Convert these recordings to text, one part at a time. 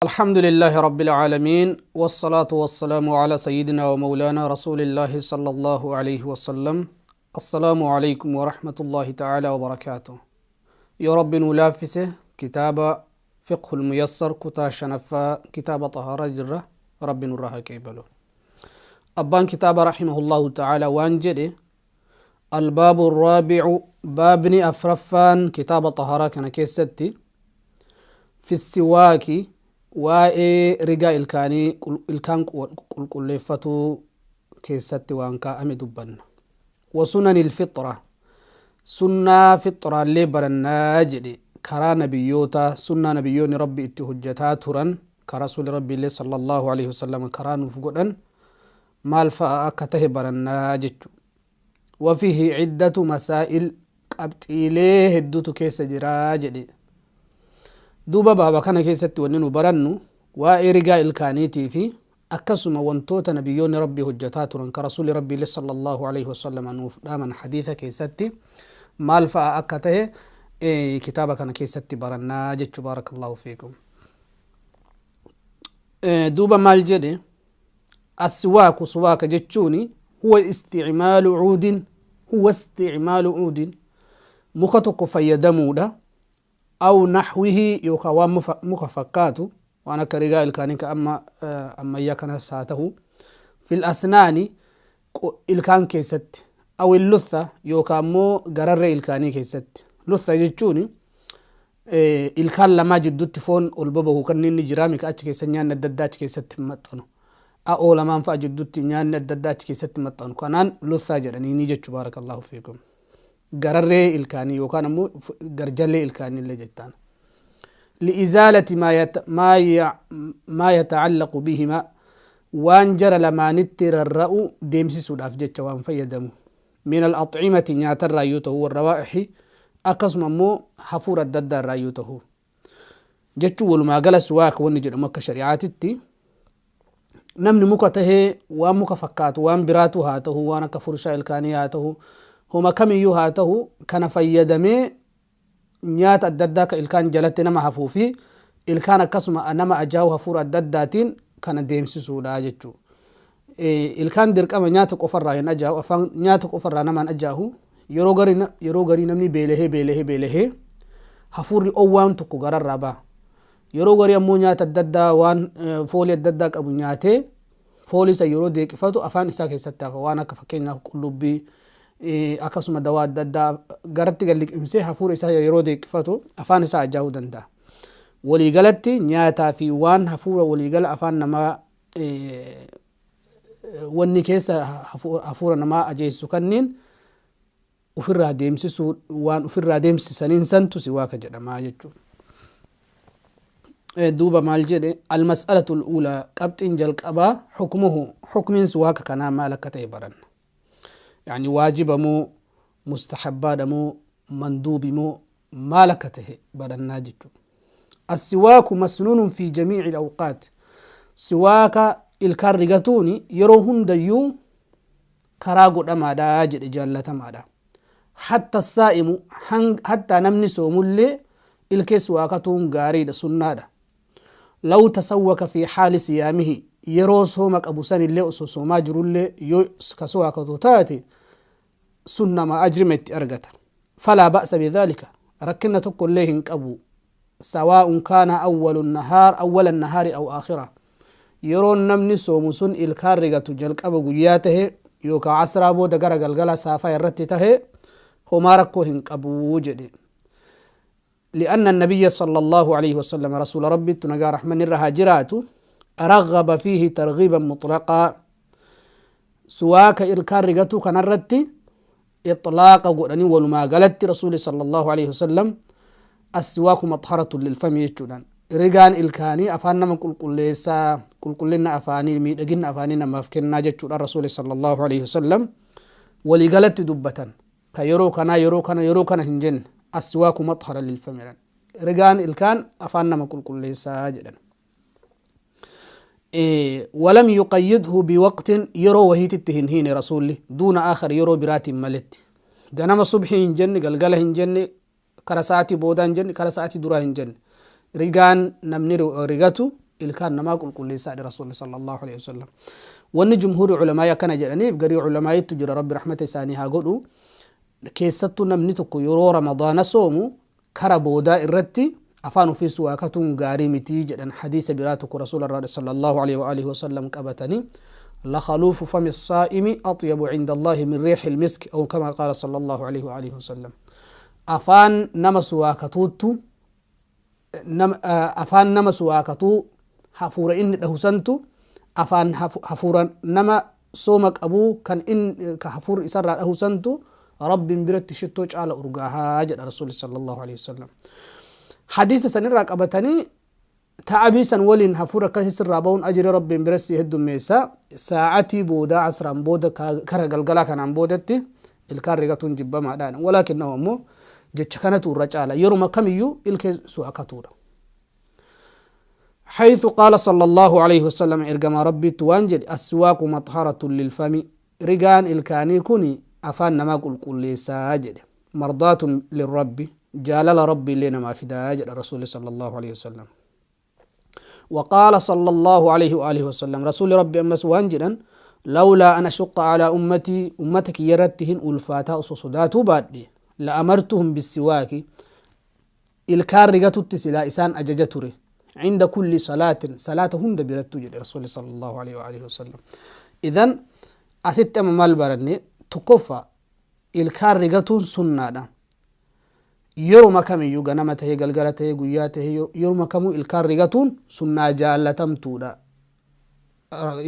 الحمد لله رب العالمين، والصلاة والسلام على سيدنا ومولانا رسول الله صلى الله عليه وسلم. السلام عليكم ورحمة الله تعالى وبركاته. يا رب نلافسه كتاب فقه الميسر، كتا شنفا، كتاب طهارة جرة، رب نراها كيبلو. أبان كتاب رحمه الله تعالى وانجده: الباب الرابع، بابني أفرفان كتاب طهارة كان كيستي في السواك، waa'ee rigaa ilkaanii, ilkaan qulqulleeffatuu keessatti waan kaa'ame dubbanna. وسنن الفطرة، sunnaa fixraallee barannaa jedhe. Karaa nabiyyoota, sunnaa nabiyyoonni Rabbi itti hojjataa turan, ka Rasuuli Rabbi illee صلى الله عليه وسلم karaa nuuf godhan maal fa'a akka tahe barannaa jechu. وفيه عدة مسائل، qabxiilee hedduutu keessa jiraa jedhe. Duuba baaba kana keessatti wanni nu barannu waa'ee rigaa ilkaaniitii fi akkasuma wantoota nabiyyoonni Rabbii hojjataa turan, ka Rasuuli Rabbii illee صلى الله عليه وسلم nuuf dhaaman hadiisa keessatti maal fa'a akka tahe kitaaba kana keessatti barannaa jechu. بارك الله فيكم. Duuba maal jedhe? السواك، suwaaka jechuuni هو استعمال عود، هو استعمال عود، muka tokko fayyadamuudha، أو نحوه، yookaan waan muka fakkaatu, waan akka rigaa ilkaanii ka amma ammayyaa kanas haa ta'u، في الأسنان، ilkaan keessatti، أو اللثة، yookaan immoo gararree ilkaanii keessatti. لثة jechuun ilkaan lamaa jidduutti foon ol babahu kan inni jira mika, achi keessa nyaanni adda addaa achi keessatti maxxanu, a'oo lamaan fa'a jidduutti nyaanni adda addaa achi keessatti maxxanu, kanaan لثة jedhanii jechuu. بارك الله فيكم. Gararree ilkaanii yookaan ammoo garjallee ilkaanii illee jettaan. لإزالة ما يتعلق بهما، waan jara lamaanitti rarra'u deemsisuudhaaf jecha waan fayyadamu، من الأطعمة، nyaatarraa yoo ta'u، والروائح، akkasuma immoo hafuura adda addaa irraa yoo ta'u jechuun. Walumaa gala suwaaka wanni jedhamu akka shari'aatitti namni muka tahee, waan muka fakkaatu, waan biraatu haa ta'u, waan akka furshaa ilkaanii haa ta'u, homa kamiyyuu haa ta'u, kana fayyadamee nyaata adda addaa ka ilkaan jalatti nama hafuu fi ilkaan akkasuma nama ajaa'u hafuura adda addaatiin kana deemsisuudha jechuu. Ilkaan dirqama nyaata qofarraa hin ajaa'u, afaan nyaata qofarraa namaan ajaa'u. Yeroo garii namni beelahee beelahee beelahee hafuurri owwaan tokko gararraa ba'a. Yeroo garii ammoo nyaata adda addaa, waan foolii adda addaa qabu nyaatee, foolii isa yeroo deeqifatu afaan isaa keessatti hafa. Waan akka fakkeenyaaf qullubbii, akkasuma dawaa adda addaa garatti gad liqimsee hafuura isaa yeroo deeqifatu afaan isaa ajaa'uu danda'a. Waliigalatti nyaataa fi waan hafuura waliigala afaan namaa wanni keessa hafuura namaa ajeessu kanniin ufirraa deemsisuu, waan ufirraa deemsisaniin santu siwaaka jedhamaa jechuudha. Duuba maal jedhe? المسألة الأولى، qabxiin jalqabaa، حكمه، xukmiin siwaaka kanaa maal akka ta'e baranna. يعني waajiba moo, mustahabbaadha moo, manduubi moo, maal akka ta'e barannaa jechuudha. السواك مسنون في جميع الأوقات، siwaaka ilkaan rigatuuni yeroo hundayyuu karaa godhamaadha jedhe, jaallatamaadha. حتى الصائم، hattaa namni soomullee ilkee siwaakatuun gaariidha, sunnaadha. لو تسوك في حال صيامه، yeroo sooma qabu sanillee, osoo soomaa jirullee yoo ka siwaakatu taate sunnama, ajrima itti argata. فلا بأس بذلك، rakkina tokko illee hin qabu. سواء كان أول النهار، أول النهار أو آخره، yeroon namni soomu sun ilkaan rigatu jalqaba guyyaa tahe yookaan asraa booda gara galgala saafaa irratti tahe, homaa rakkoo hin qabuu jedhe. لأن النبي صلى الله عليه وسلم، رسول ربي تنقى رحمن الرهاجرات، رغب فيه ترغيبا مطلقا، سواك إلكان رقتو كان الرتي إطلاق قرني. ولما قالت رسول صلى الله عليه وسلم السواك مطهرة للفم يجودان. Rigaan ilkaanii afaan nama qulqulleessaa, qulqullina afaanii, miidhagina afaanii namaaf kennaa jechuudha Rasuuli صلى الله عليه وسلم waliigalatti dubbatan. Ka yeroo kanaa, yeroo kana, yeroo kana hin jenne. السواك مطهرة للفم jedhan, rigaan ilkaan afaan nama qulqulleessaa jedhan. ولم يقيده بوقت، yeroo wahiititti hin hiine Rasuulli، دون آخر، yeroo biraatiin maletti. Ganama subhii hin jenne, galgala hin jenne, kara sa'aatii boodaa hin jenne, kara sa'aatii duraa hin jenne. Rigaan namni rigatu Ilkaan namaa qulqulleessaa jedhe Rasuulli sallallahu alaihi wasallam. Wanni jumhuuri ulamaa'ii akkana jedhaniif, garii ulamaa'iitu jira, Rabbi rahmata isaanii haa godhu, keessattuu namni tokko yeroo Ramadaana soomu kara boodaa irratti afaan ofii suwaakatuun gaarii miti jedhan. Hadiisa biraa tokko Rasuula irraa sallallahu alaihi wa alihi wasallam qabatanii, لخلوف فم الصائم أطيب عند الله من ريح المسك أو كما قال صلى الله عليه وآله وسلم. Afaan nama suwaakatuuttu, afaan nama suwaakatuu hafuura inni dhahu santu afaan hafuura nama sooma qabuu kan in ka hafuurri isarraa dhahu santu Rabbiin biratti shittoo caala urgaahaa jedha Rasuulli sallallahu alaihi wasallam. Hadiisa sanirraa qabatanii, ta'abii san waliin hafuura akkasii sirraa bahuun ajri Rabbiin bira si heddummeessa, sa'atii boodaa, asraan booda, kara galgalaa kanaan boodatti ilkaan rigatuun jibbamaadhaan. Walaakinnahu ammoo jecha kanatu irra caala, yeruma kamiyyuu ilkee su'akatuudha. حيث قال صلى الله عليه وسلم، إرجما ربي توانجد: السواك مطهرة للفم، rigaan ilkaanii kun afaan namaa qulqulleessaa jedhe. مرضاة للرب، jaalala Rabbi illee namaa fidaa jedha Rasuulli صلى الله عليه وسلم. وقال صلى الله عليه وآله وسلم، رسول ربي أمس وانجدا: لولا أن أشق على أمتي، أمتك يرتهن ألفاتا صداتو بادي، لأمرتهم بالسواك، ilkaan rigatutti silaa isaan ajaja ture، عند كل صلاة، صلاة hunda birattu jedhe Rasuulli صلى الله عليه وآله وسلم. إذن asitti amma maal baranne? Tokkoffaa, ilkaan rigatuun sunnaadha. Yeruma kamiyyuu, ganama tahee, galgala tahee, guyyaa tahee, yeruma kamuu ilkaan rigatuun sunnaa jaallatamtuudha.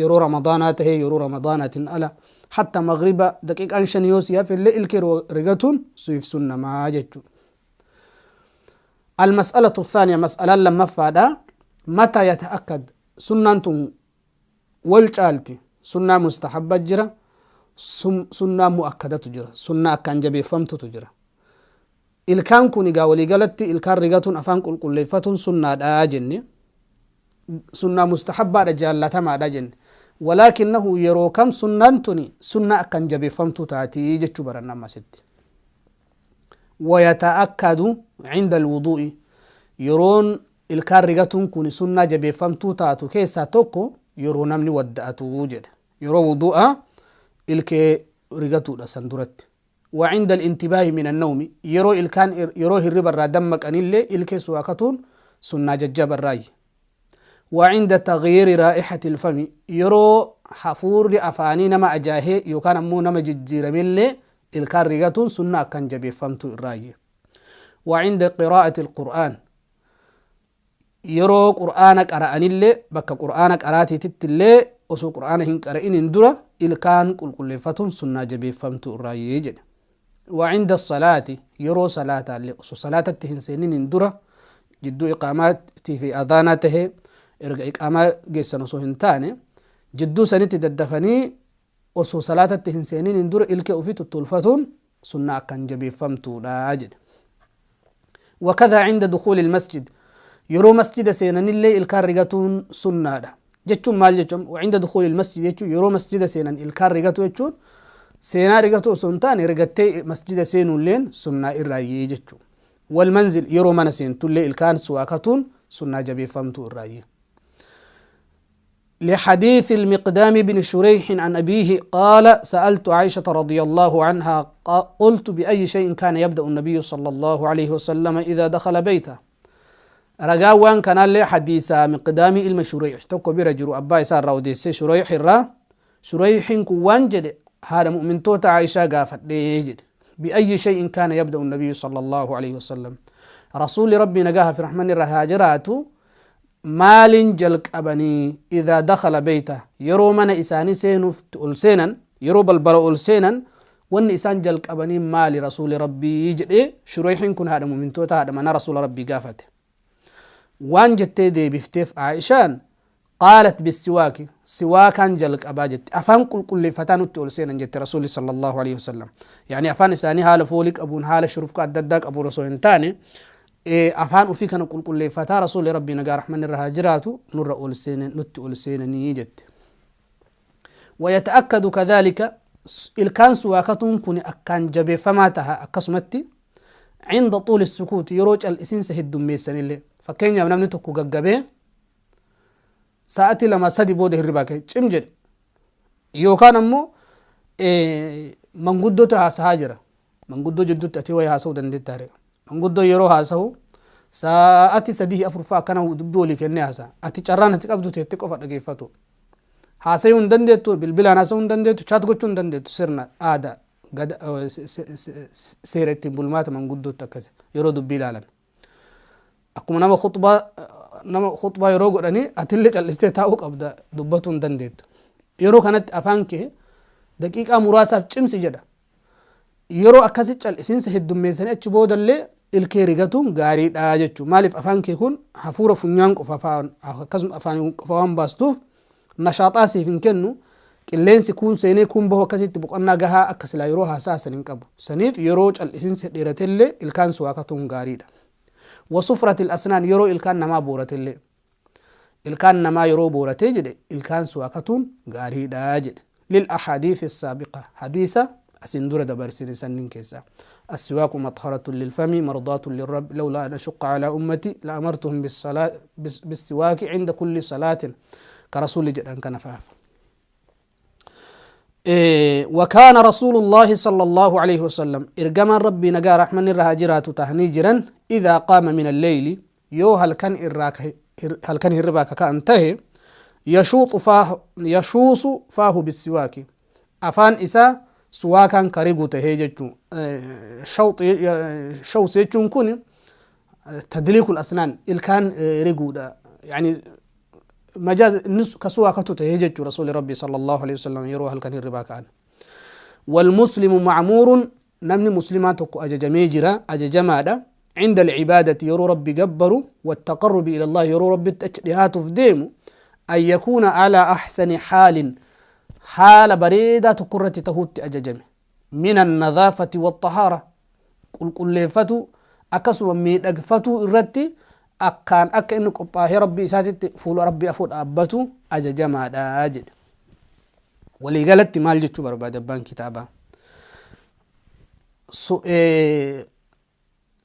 Yeroo Ramadaanaa tahee, yeroo Ramadaanaatiin ala, hatta magriba daqiiqaan 5 yoo si hafe illee ilkee rigatuun siif sunnamaa jechuu. المسألة الثانية، مسألة لما فادا: متى يتأكد؟ سنة والجالتي سنة مستحبة جرا، سنة مؤكدة جرا، سنة كان جبي فهمت تجرا. Ilkaan kun egaa waliigalatti ilkaan rigatuun, afaan qulqulleeffatuun sunnaadha jenne, sunnaa mustahabbaadha, jaallatamaadha jenne. Walaakinnahu yeroo kam sunnaan tuni sunnaa akkan jabeeffamtu taatii jechuu baranna ammasitti. ويتأكد عند الوضوء. Yeroon ilkaan rigatuun kun sunnaa jabeeffamtuu taatu keessaa tokko yeroo namni wadda'atu jedhe, yeroo wudu'a ilkee rigatuudha san duratti. وعند الانتباه من النوم، yeroo ilkaan, yeroo hirriba irraa dammaqanillee ilkee suwaakatuun sunnaa jajjabarraayi. وعند تغيير رائحة الفم، yeroo hafuurri afaanii nama ajaahee yookaan ammoo nama jijjiiramillee ilkaan rigatuun sunna akkan jabeeffamtu irraayyi. وعند قراءة القرآن، yeroo qur'aana qara'anillee, bakka qur'aana qaraatiititti illee osoo qur'aana hin qara'inin dura ilkaan qulqulleeffatuun sunnaa jabeeffamtu irraayyee jedhe. وعند الصلاة، yeroo salaatallee osoo salaatatti hin seeninin dura, jidduu iqaamaatii fi adhaanaa tahee, erga iqaamaa geessan osoo hin taane, jidduu sanitti daddafanii osoo salaatatti hin seeninin dura ilkee ofii tottolfatuun sunnaa akkan jabeeffamtuudha jedhe. وكذا عند دخول المسجد، yeroo masjida seenanillee ilkaan rigatuun sunnaadha jechuun maal jechuun? وعند دخول المسجد jechuun yeroo masjida seenan ilkaan rigatu jechuun seenaa rigatu osoo hin taane, rigattee masjida seenuulleen sunnaa irraayyee jechuun. والمنزل، yeroo mana seentullee ilkaan suwaakatuun sunnaa jabeeffamtuu irraayyee. لحديث المقدام بن شريح عن أبيه قال: سألت عائشة رضي الله عنها، قلت: بأي شيء كان يبدأ النبي صلى الله عليه وسلم إذا دخل بيته؟ Ragaa waan kanaallee hadiisa Miqdaamii ilma Shureyx tokko bira jiru abbaa isaa irraa odeessee. Shureyx irraa, Shureyxin kun waan jedhe: haadha mu'mintoota Aishaa gaafadhee jedhe. بأي شيء كان يبدأ النبي صلى الله عليه وسلم، رسول ربي نجاها في رحمن الرهاجرات maalin jalqabanii؟ إذا دخل بيته، yeroo mana isaanii seenuuf ol seenan, yeroo balbala ol seenan, wanni isaan jalqabanii maali rasuuli Rabbii jedhee Shureyxin kun haadha mu'mintoota, haadha mana rasuula Rabbii gaafate. Waan jettee deebifteef Aishaan: قالت: بالسواك، siwaakaan jalqabaa jette. Afaan qulqulleeffataa nutti ol seenan jette Rasuuli صلى الله عليه وسلم. يعني afaan isaanii haala foolii qabuun, haala shurufka adda addaa qabuun osoo hin taane, afaan ufii kana qulqulleeffataa rasuuli Rabbii nagaa rahman irra haa jiraatu nurra ol seenan, nutti ol seenanii jette. ويتأكد كذلك، ilkaan suwaakatuun kun akkaan jabeeffamaa taha akkasumatti، عند طول السكوت، yeroo cal'isiinsa heddummeessanillee. Fakkeenyaaf namni tokko gaggabee Sa'atii lama sadi booda hirribaa ka'e cim jedhe. Yookaan ammoo manguddootu haasahaa jira. Manguddoo jidduutti ati wayi haasa'uu dandeettaa ree? Manguddoo yeroo haasahu sa'atii sadii afur fa'a akkana dubbii walii kennee haasa'a. Ati carraan ati qabdu teettee qofa dhageeffatu. Haasayuu hin dandeettu, bilbilaan haasa'uu hin dandeettu, chaat gochuu hin dandeettu. Sirna aadaa gada seera ittiin bulmaata manguddootti akkasi yeroo dubbii ilaalan. Akkuma nama khuxbaa nama khuxbaa yeroo godhanii atillee cal'istee taa'uu qabda, dubbatuu hin dandeettu. Yeroo kanatti afaan kee daqiiqaa muraasaaf cimsi jedha. Yeroo akkasi cal'isiinsa heddummeessanii achi boodallee ilkee rigatuun gaariidha jechuudha. Maaliif? Afaan kee kun hafuura funyaan qofa afaan akkasuma afaan qofa waan baastuuf nashaaxaa siif hin kennu. Qilleensi kuun seenee kuun bahu akkasitti boqonnaa gahaa akka silaa yeroo haasa'a san hin qabu. Saniif yeroo cal'isiinsi dheeratellee ilkaan suwaakatuun gaariidha. Wasufratil asnaan, yeroo ilkaan namaa booratellee. Ilkaan namaa yeroo booratee jedhe ilkaan suwaakatuun gaariidha jedhe. Lil ahadiisi saabiqa, hadiisa asin dura dabarsine sannin keessa. Assiwaaku maxharatun lilfami mardaatun lirabbi, lawlaa an ashuqqa alaa ummati la amartuhum bissiwaaki cinda kulli salaatin ka rasuulli jedhan kana fa'a. وكان رسول الله صلى الله عليه وسلم، إرجمان ربي نجا رحمن الرهاجرات تهني جرا، إذا قام من الليل، يو هل كان إراك هل كان هرباك كأنته يشوط فاه يشوص فاه بالسواك، afaan isaa suwaakaan ka rigu tahee jechuu. Shawx shaws jechuun kun تدليك الأسنان, ilkaan riguudha. يعني majaaz innis ka suwaakatu tahee jechuu rasuuli rabbii صلى الله عليه وسلم yeroo halkan hirribaa ka'an. والمسلم معمور، namni muslimaa tokko ajajamee jira, ajajamaadha. عند العبادة، yeroo rabbi gabbaru، والتقرب إلى الله، yeroo rabbitti achi dhihaatuuf deemu، أن يكون على أحسن حال، haala bareedaa tokko irratti tahuutti ajajame، من النظافة والطهارة، qulqulleeffatu akkasuma miidhagfatuu irratti akkaan akka inni qophaahee rabbii isaatitti fuula rabbii afuu dhaabbatu ajajamaadha jedhe. Waliigalatti maal jechuu barbaade abbaan kitaabaa?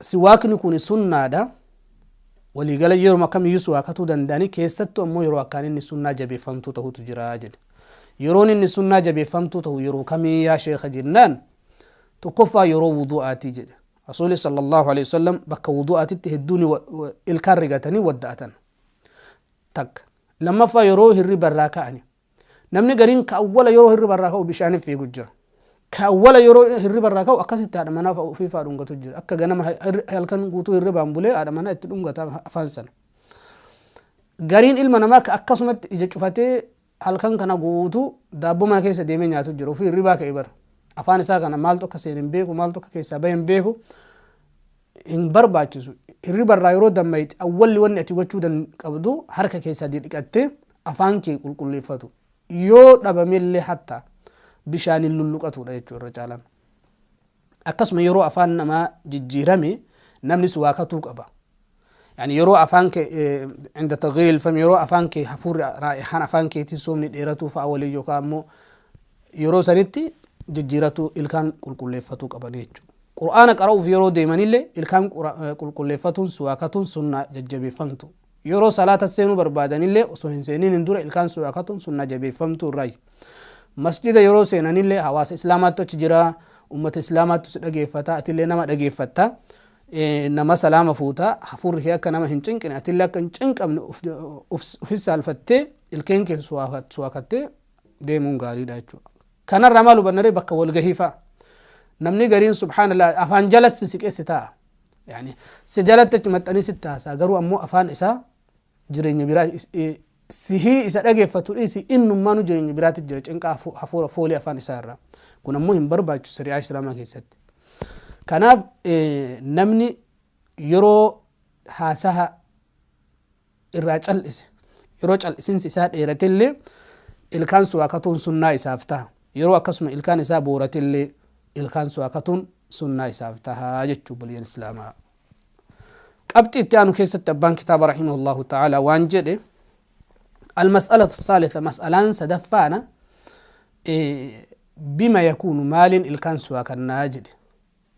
Siwaakni kun sunnaadha. Waliigala yeroo kamiyyuu siwaakatuu danda'anii, keessattuu ammoo yeroo akkaan inni sunnaa jabeeffamtuu tahutu jira jedhe. Yeroon inni sunnaa jabeeffamtuu tahu yeroo kamii yaa sheekha jennaan, tokkoffaa yeroo wudu'aatii jedhe. Rasuuli صلى الله عليه وسلم bakka wudu'aatitti hedduun ilkaan rigatanii wadda'atan. Takka. Lammaffaa, yeroo hirriba irraa ka'ani. Namni gariin ka awwala yeroo hirriba irraa ka'u bishaaniif fiigu jira. Ka awwala yeroo hirriba irraa ka'u akkasitti haadha manaa ofii fa'aa dhungatu jira. Akka ganama halkan guutuu hirribaan bulee haadha manaa itti dhungata afaan sana. Gariin ilma namaa ka akkasumatti ija cufatee halkan kana guutuu daabboo mana keessa deemee nyaatu jira. Ofii hirribaa ka'e bara. Afaan isaa kana maaltu akka seene hin beeku, maaltu akka keessaa bahe hin beeku. Hin barbaachisu. Hirriba irraa yeroo dammayte awwalli wanni ati gochuu qabdu harka keessaa dhiqattee afaan kee qulqulleeffatu. Yoo dhabamellee hatta bishaaniin lulluqatudha jechuudha irra caalaan. Akkasuma yeroo afaan namaa jijjiirame namni suwaakatuu qaba. يعني yeroo afaan kee عند تغيير الفم, yeroo afaan kee hafuurri raa'ihaan afaan keetii soomni dheeratuu fa'a waliin yookaan ammoo yeroo sanitti jijjiiratu ilkaan qulqulleeffatuu qaban jechuudha. Qur'aana qara'uuf yeroo deemanillee ilkaan qulqulleeffatuun suwaakatuun sunnaa jajjabeeffamtu. Yeroo salaata seenuu barbaadanillee osoo hin seeniin hin dura ilkaan suwaakatuun sunnaa jabeeffamtuu irraayi. Masjida yeroo seenanillee hawaasa islaamaatti achi jira, ummata islaamaatti si dhageeffata, atillee nama dhageeffatta. Nama salaama fuuta, hafuurri kee akka nama hin cinqine, atillee akka hin cinqamne ufis saalfattee ilkeen kee suwaakattee deemuun gaariidha jechuudha. Kanarraa maal hubannaree? Bakka walgahii fa'a. Namni gariin, subhaanallah, afaan jala si siqee si taa'a. Yani si jalatti achi maxxanii sitti haasa'a, garuu ammoo afaan isaa jireenya biraa sihii isa dhageeffatu dhiisi, innummaanu jireenya biraatti jira, cinqaa hafuura foolii afaan isaa irraa. Kun ammoo hin barbaachisu shari'aa islaamaa keessatti. Kanaaf namni yeroo haasaha irraa cal'ise, yeroo cal'isiinsi isaa dheeratellee ilkaan suwaakatuun sunnaa isaaf taha. Yeroo akkasuma ilkaan isaa booratellee ilkaan suwaakatuun sunnaa isaaf taha jechuu baliyan islaamaa. Qabxii itti aanu keessatti abbaan kitaaba رحمه الله تعالى waan jedhe: المسألة الثالثة، mas'alaan sadaffaana, بما يكون، maaliin ilkaan suwaakannaa jedhe.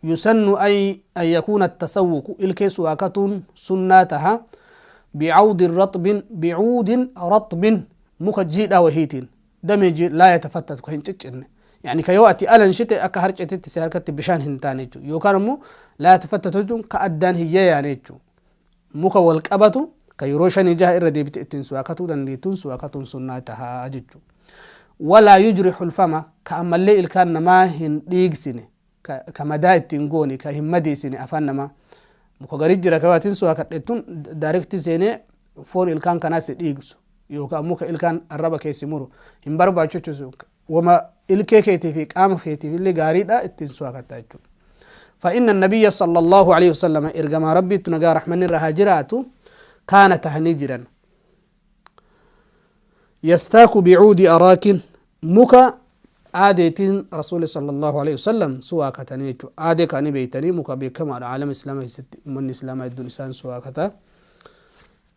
يسن أي أن يكون التسوك، ilkee suwaakatuun sunnaa taha. Bicuudin raxbin, bicuudin raxbin, muka jiidhaa wahiitiin, damee laa yatafattatu, ka hin ciccinne, yani ka yoo ati alanshite akka harcititti si harkatti bishaan hin taane jechuudha. Yookaan ammoo laa yatafattatu jechuun ka addaan hin yayaane jechuudha. Muka wal qabatu ka yeroo shanii jaha irra deebite ittiin suwaakatuu dandeettuun suwaakatuun sunnaa tahaa jechuudha. Walaa yujrihu lfama, ka ammallee ilkaan namaa hin dhiigsine, ka madaa ittiin goone, ka hin madeessine afaan namaa. Muka garii jira ka atiin suwaakadhettuun direct seenee foon ilkaan kanaa si dhiigsu, yookaan muka ilkaan arraba keessi muru hin barbaachisu. Wama ilkee keetii fi qaama keetiif illee gaariidha ittiin suwaakattaa jechuudha. فإن النبي صلى الله عليه وسلم، إرجما ربي تنجا رحمن الرهاجرات، كان تهنجرا يستاك بعود أراك، muka aadeetiin rasuuli صلى الله عليه وسلم suwaakatanii jechuudha. Aadee kaanii beeytanii, muka beekamaadha caalama islaamaa keessatti, ummanni islaamaa hedduun isaan suwaakataa.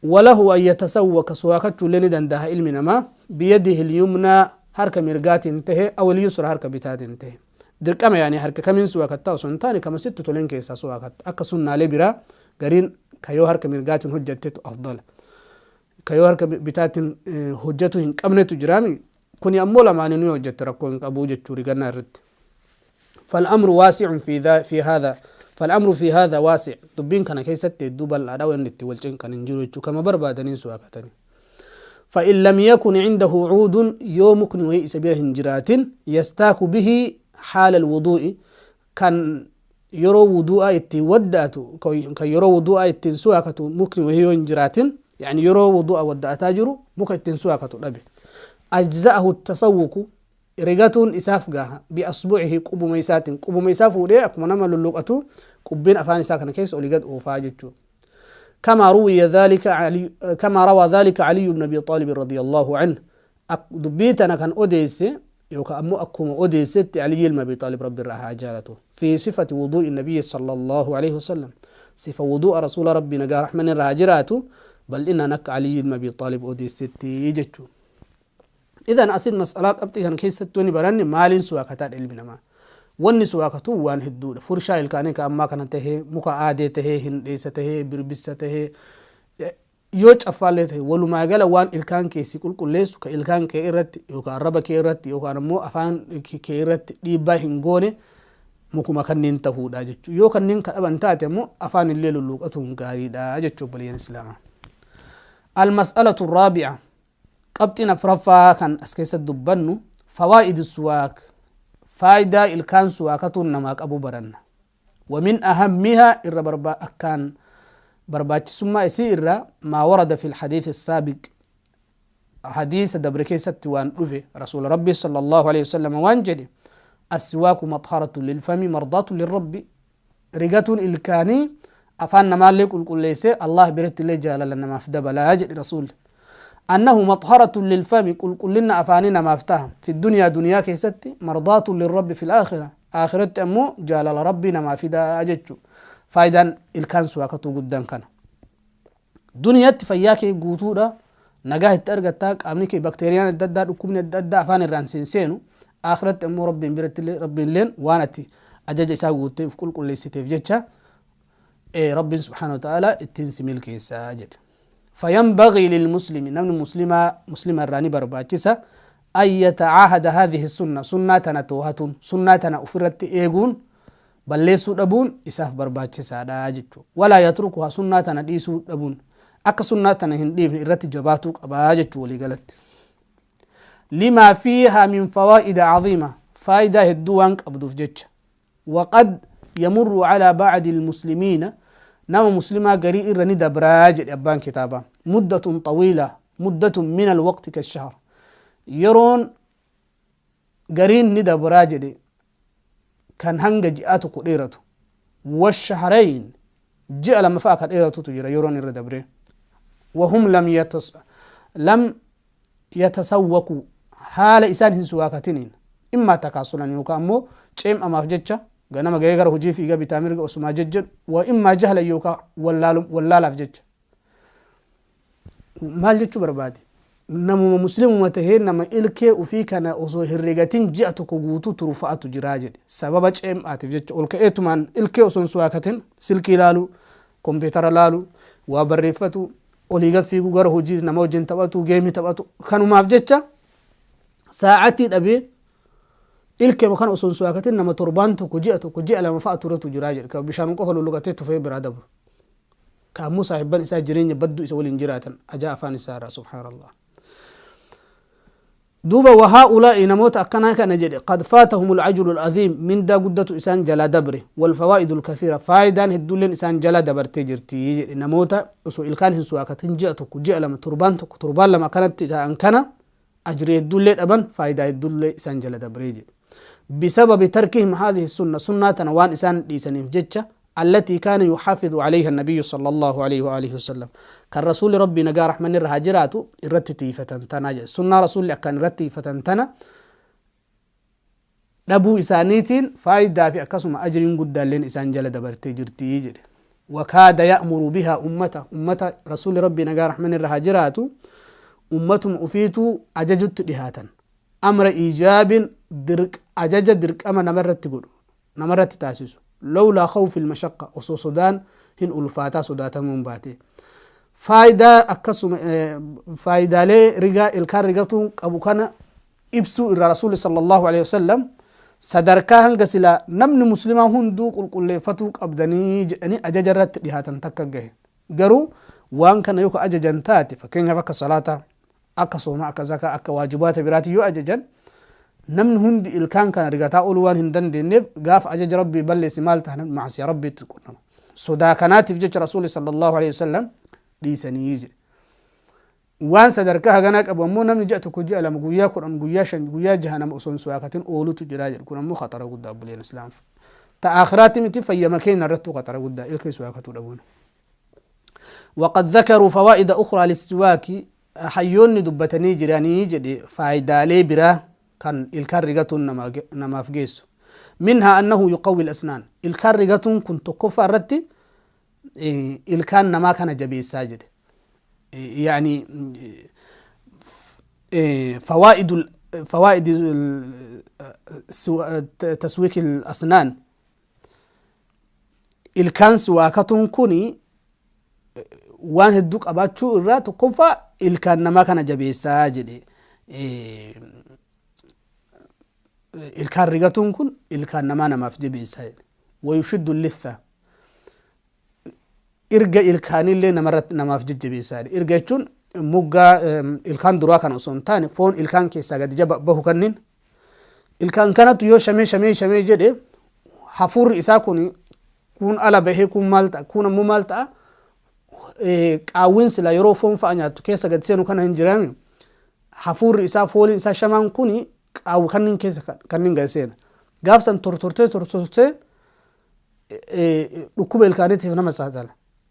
وله أن يتسوك، suwaakachuu ni dandaha ilmi namaa، بيده اليمنى، harka mirgaatiin tahe، أو اليسرى، harka bitaatiin tahe. Dirqama yaani harka kamiin suwaakattaa osoo hin taane, kama sitti toleen keessaa suwaakatta. Akka sunnaalee biraa gariin kayoo harka mirgaatiin hojjattetu afdala, kayoo harka bitaatiin hojjatu hin qabnetu jiraami. Kuni ammoo lamaaninu hojjette rakkoo hin qabuu jechuu rigannaa irratti. فالأمر واسع في ذا في هذا، فالأمر في هذا واسع. دبين كان كيست دوبل لا وين والجن كان نجرو كما بربادنين سواكتني. فإن لم يكن عنده عود، يومكن وهي سبيل هنجرات، يستاك به حال الوضوء، كان yeroo wudu'a itti wadda'atu, kan yeroo wudu'a ittiin suwaakatu mukni wahii yoo hin jiraatin, yani yeroo wudu'a wadda'ataa jiru muka ittiin suwaakatu dhabe, أجزأه التسوك، rigatuun isaaf gaha، بأصبعه، qubuma isaatiin. Qubuma isaa fuudhee akkuma nama lulluqatu qubbiin afaan isaa kana keessa olii gad oofaa jechuu. كما روي ذلك علي، كما روى ذلك علي بن ابي طالب رضي الله عنه. دبيتنا كان اوديس يوكا امو اكما اوديست علي بن ابي طالب، ربي irraa jaalatu، في صفة وضوء النبي صلى الله عليه وسلم. صفة وضوء رسول ربي نجا رحمن الرهاجرات بل إن نك علي بن ابي طالب اوديست يجتو. إذا أسيد مسألة qabxii kan keessatti wani baranne, maaliin suwaakataa ilmi namaa? Wanni suwaakatu waan hedduudha. Furshaa ilkaanii ka ammaa kana tahee, muka aadee tahee, hindheessa tahee, birbissa tahee, yoo caffaallee tahe, walumaa gala waan ilkaan keessi qulqulleessu, ka ilkaan kee irratti yookaan arraba kee irratti yookaan ammoo afaan kee irratti dhiibbaa hin goone, mukuma kanneen tahuudha jechuudha. Yoo kanneen ka dhaban taate ammoo afaan illee lulluuqatuun gaariidha jechuu, obboleeyyan islaamaa. المسألة الرابعة، qabxiin afraffaa kan as keessatti dubbannu، فوائد السواك، faayidaa ilkaan suwaakatuun namaa qabu baranna. ومن أهمها، إر بربا أكان barbaachisummaa isii irra، ما ورد في الحديث السابق، حديث dabre keessatti waan dhufe. Rasuul rabbi صلى الله عليه وسلم waan jedhe: السواك مطهرة للفم، مرضاة للرب. Rigatuun ilkaanii afaan namaallee qulqulleessee Allah biratti illee jaalala namaaf dabalaa jedhe rasuul. أنه مطهرة للفم، قل قلنا أفاني نمافتها، في الدنيا، دنيا كيستي، مرضاة للرب في الآخرة، آخرة أمو جالل ربي نما في دا أجتشو. Faayidaan ilkaan suwaakatuu guddaan kana: duniyatti fayyaa kee guutuudha, nagaa itti argattaa, qaamni kee bakteeriyaan adda addaa, dhukkubni adda addaa afaan irraan seenu. Akhiratti ammoo rabbiin biratti rabbiin waan ati ajaja isaa guuttee uf qulqulleessiteef jecha rabbiin سبحانه وتعالى ittiin si milkeessaa jedhe. فينبغي للمسلم، نمن مسلمة مسلمة الراني برباچسا، أن يتعاهد هذه السنة، سنة توهتون، سنة أفرت إيغون balleessuu dhabuun isaaf barbaachisaadha jechuu. ولا يتركها، sunnaa tana dhiisuu dhabuun, akka sunnaa tana hin dhiifne irratti jabaatuu qabaa jechuu walii galatti. لما فيها من فوائد عظيمة، faayidaa hedduu waan qabduuf jecha. وقد يمر على بعض المسلمين، nama muslimaa garii irra ni dabraa jedhe abbaan kitaabaa، مدة طويلة، مدة من الوقت كالشهر، yeroon gariin ni dabraa jedhe kan hanga ji'a tokko dheeratu، والشهرين، ji'a lama fa'a ka dheeratutu jira yeroon irra dabre، وهم لم يتسوكوا، haala isaan hin suwaakatiniin، إما تكاسلا، yookaan ammoo ceem'amaaf jecha ganama gahee gara hojii fiiga bitaa mirga osumaa jejjedhu، وإما جهلا، yookaan wallaalaaf jecha. Maal jechuu barbaade? Namuma muslimuma tahee nama ilkee ufii kana osoo herregatin ji'a tokko guutuu turu fa'atu jiraa jedhe. Sababa ceem'aatiif jecha ol ka'eetumaan ilkee osoo hin suwaakatin silkii laalu, kompiitara laalu, waa barreeffatu. Olii gad fiiguu, gara hojii, nama wajjin taphatu, geemii taphatu, kanumaaf jecha sa'atii dhabee ilkeema kana osoo hin suwaakatin nama torbaan tokko, ji'a tokko, ji'a 2 fa'a turetu jira jedhe. Ka bishaan qofa lulluqatee tufee biraa dabru, ka ammoo saahibban isaa jireenya badduu isa waliin jiraatan ajaa afaan isaa irraa, subhaanallah. Duuba wahaa'ulaa'i, namoota akkanaa kana jedhe, qad faatahum alajru al'aziim, mindaa guddatu isaan jalaa dabre, walfawaa'idu alkathiira, faayidaan hedduulleen isaan jala dabartee jirti jedhe. Namoota osoo ilkaan hin suwaakatin ji'a tokko, ji'a 2, torbaan tokko, torbaan 2 akkanatti ta'an kana ajrii hedduullee dhaban, faayidaa hedduullee isaan jala dabree jedhe. Bisababi tarkihim haadhihi sunna, sunnaa tana waan isaan dhiisaniif jecha, allatii kaana yuxaafidu calayha nabiyyu sala allahu alayhi wa alihi wasallam, kan rasuuli Rabbii nagaa rahmanni irra haa jiraatu irratti tiifatan tanaa jedhe. Sunnaa rasuulli akkaan irratti tiifatan tana dhabuu isaaniitiin faayidaa fi akkasuma ajriin guddaalleen isaan jala dabartee jirti jedhe. Wakaada ya'muru bihaa ummata, ummata rasuuli Rabbii nagaa rahmanni irra haa jiraatu ummatuma ufiituu ajajutti dhihaatan, amra iijaabin, ajaja dirqama namarratti godhu, namarratti taasisu, lawlaa khawfi lmashaqqa, osoo sodaan hin ulfaataa sodaatamuun baate. Faayidaa akkasuma faayidaalee rigaa ilkaan rigatuun qabu kana ibsuu irraa rasuulli sallallahu alaihi wasallam sadarkaa hanga silaa namni muslimaa hunduu qulqulleeffatuu qabdanii jedhanii ajaja irratti dhihaatan takka gahe. Garuu waan kana yoo ka ajajan taate, fakkeenyaaf akka salaataa, akka soomaa, akka zakaa, akka waajibaata biraati yoo ajajan, namni hundi ilkaan kana rigataa ooluu waan hin dandeenyeef, gaafa ajaja Rabbii balleesse maal ta'a? Namni macsiya Rabbiitti qunnama. Sodaa kanaatiif jecha rasuulli sallallahu alaihi wasallam dhiisanii jedhe. Waan sadarkaa haganaa qabu ammoo namni ji'a tokko, ji'a 2, guyyaa 10, guyyaa 5, guyyaa 6 nama osoo hin suwaakatin oolutu jira jedhu. Kun ammoo khaxara guddaa, obboleen islaam. Ta aakhiraatti miti, fayyama keenya irrattuu khaxara guddaa ilkee suwaakatuu dhabuun. Waqad dhakaruu fawaa'ida ukhraa lissiwaaki, hayyoonni dubbatanii jiranii jedhe faayidaalee biraa kan ilkaan rigatuun namaaf geessu. Minhaa annahu yuqawwi al-asnaan, ilkaan rigatuun kun tokkoffaa irratti ilkaan namaa kana jabeessaa jedhe. Yani fawaa'idu fawaa'id taswiik al-asnaan, ilkaan siwaakatuun kun waan hedduu qabaachuu irraa tokkoffaa ilkaan namaa kana jabeessaa jedhe. Ilkaan rigatuun kun ilkaan namaa namaaf jabeessaa jedhe. Wayushiddu litha, irga ilkaanillee namarratti namaaf jajjabeessaa jedhe. Irga jechuun moggaa ilkaan duraa kana osoo hin taane, foon ilkaan keessaa gadi jaba bahu kanniin. Ilkaan kanatu yoo shamee shamee shamee jedhe, hafuurri isaa kun kun ala bahee, kun maal ta'a, kun ammoo maal ta'a? Qaawwiin sila yeroo foon fa'a nyaattu keessa gad seenu kana hin jiraami. Hafuurri isaa, fooliin isaa shamaan kun qaawwi kanniin keessa kanniin gad seena. Gaaf san tortortee tortortee dhukkuba ilkaaniitiif nama saaxila.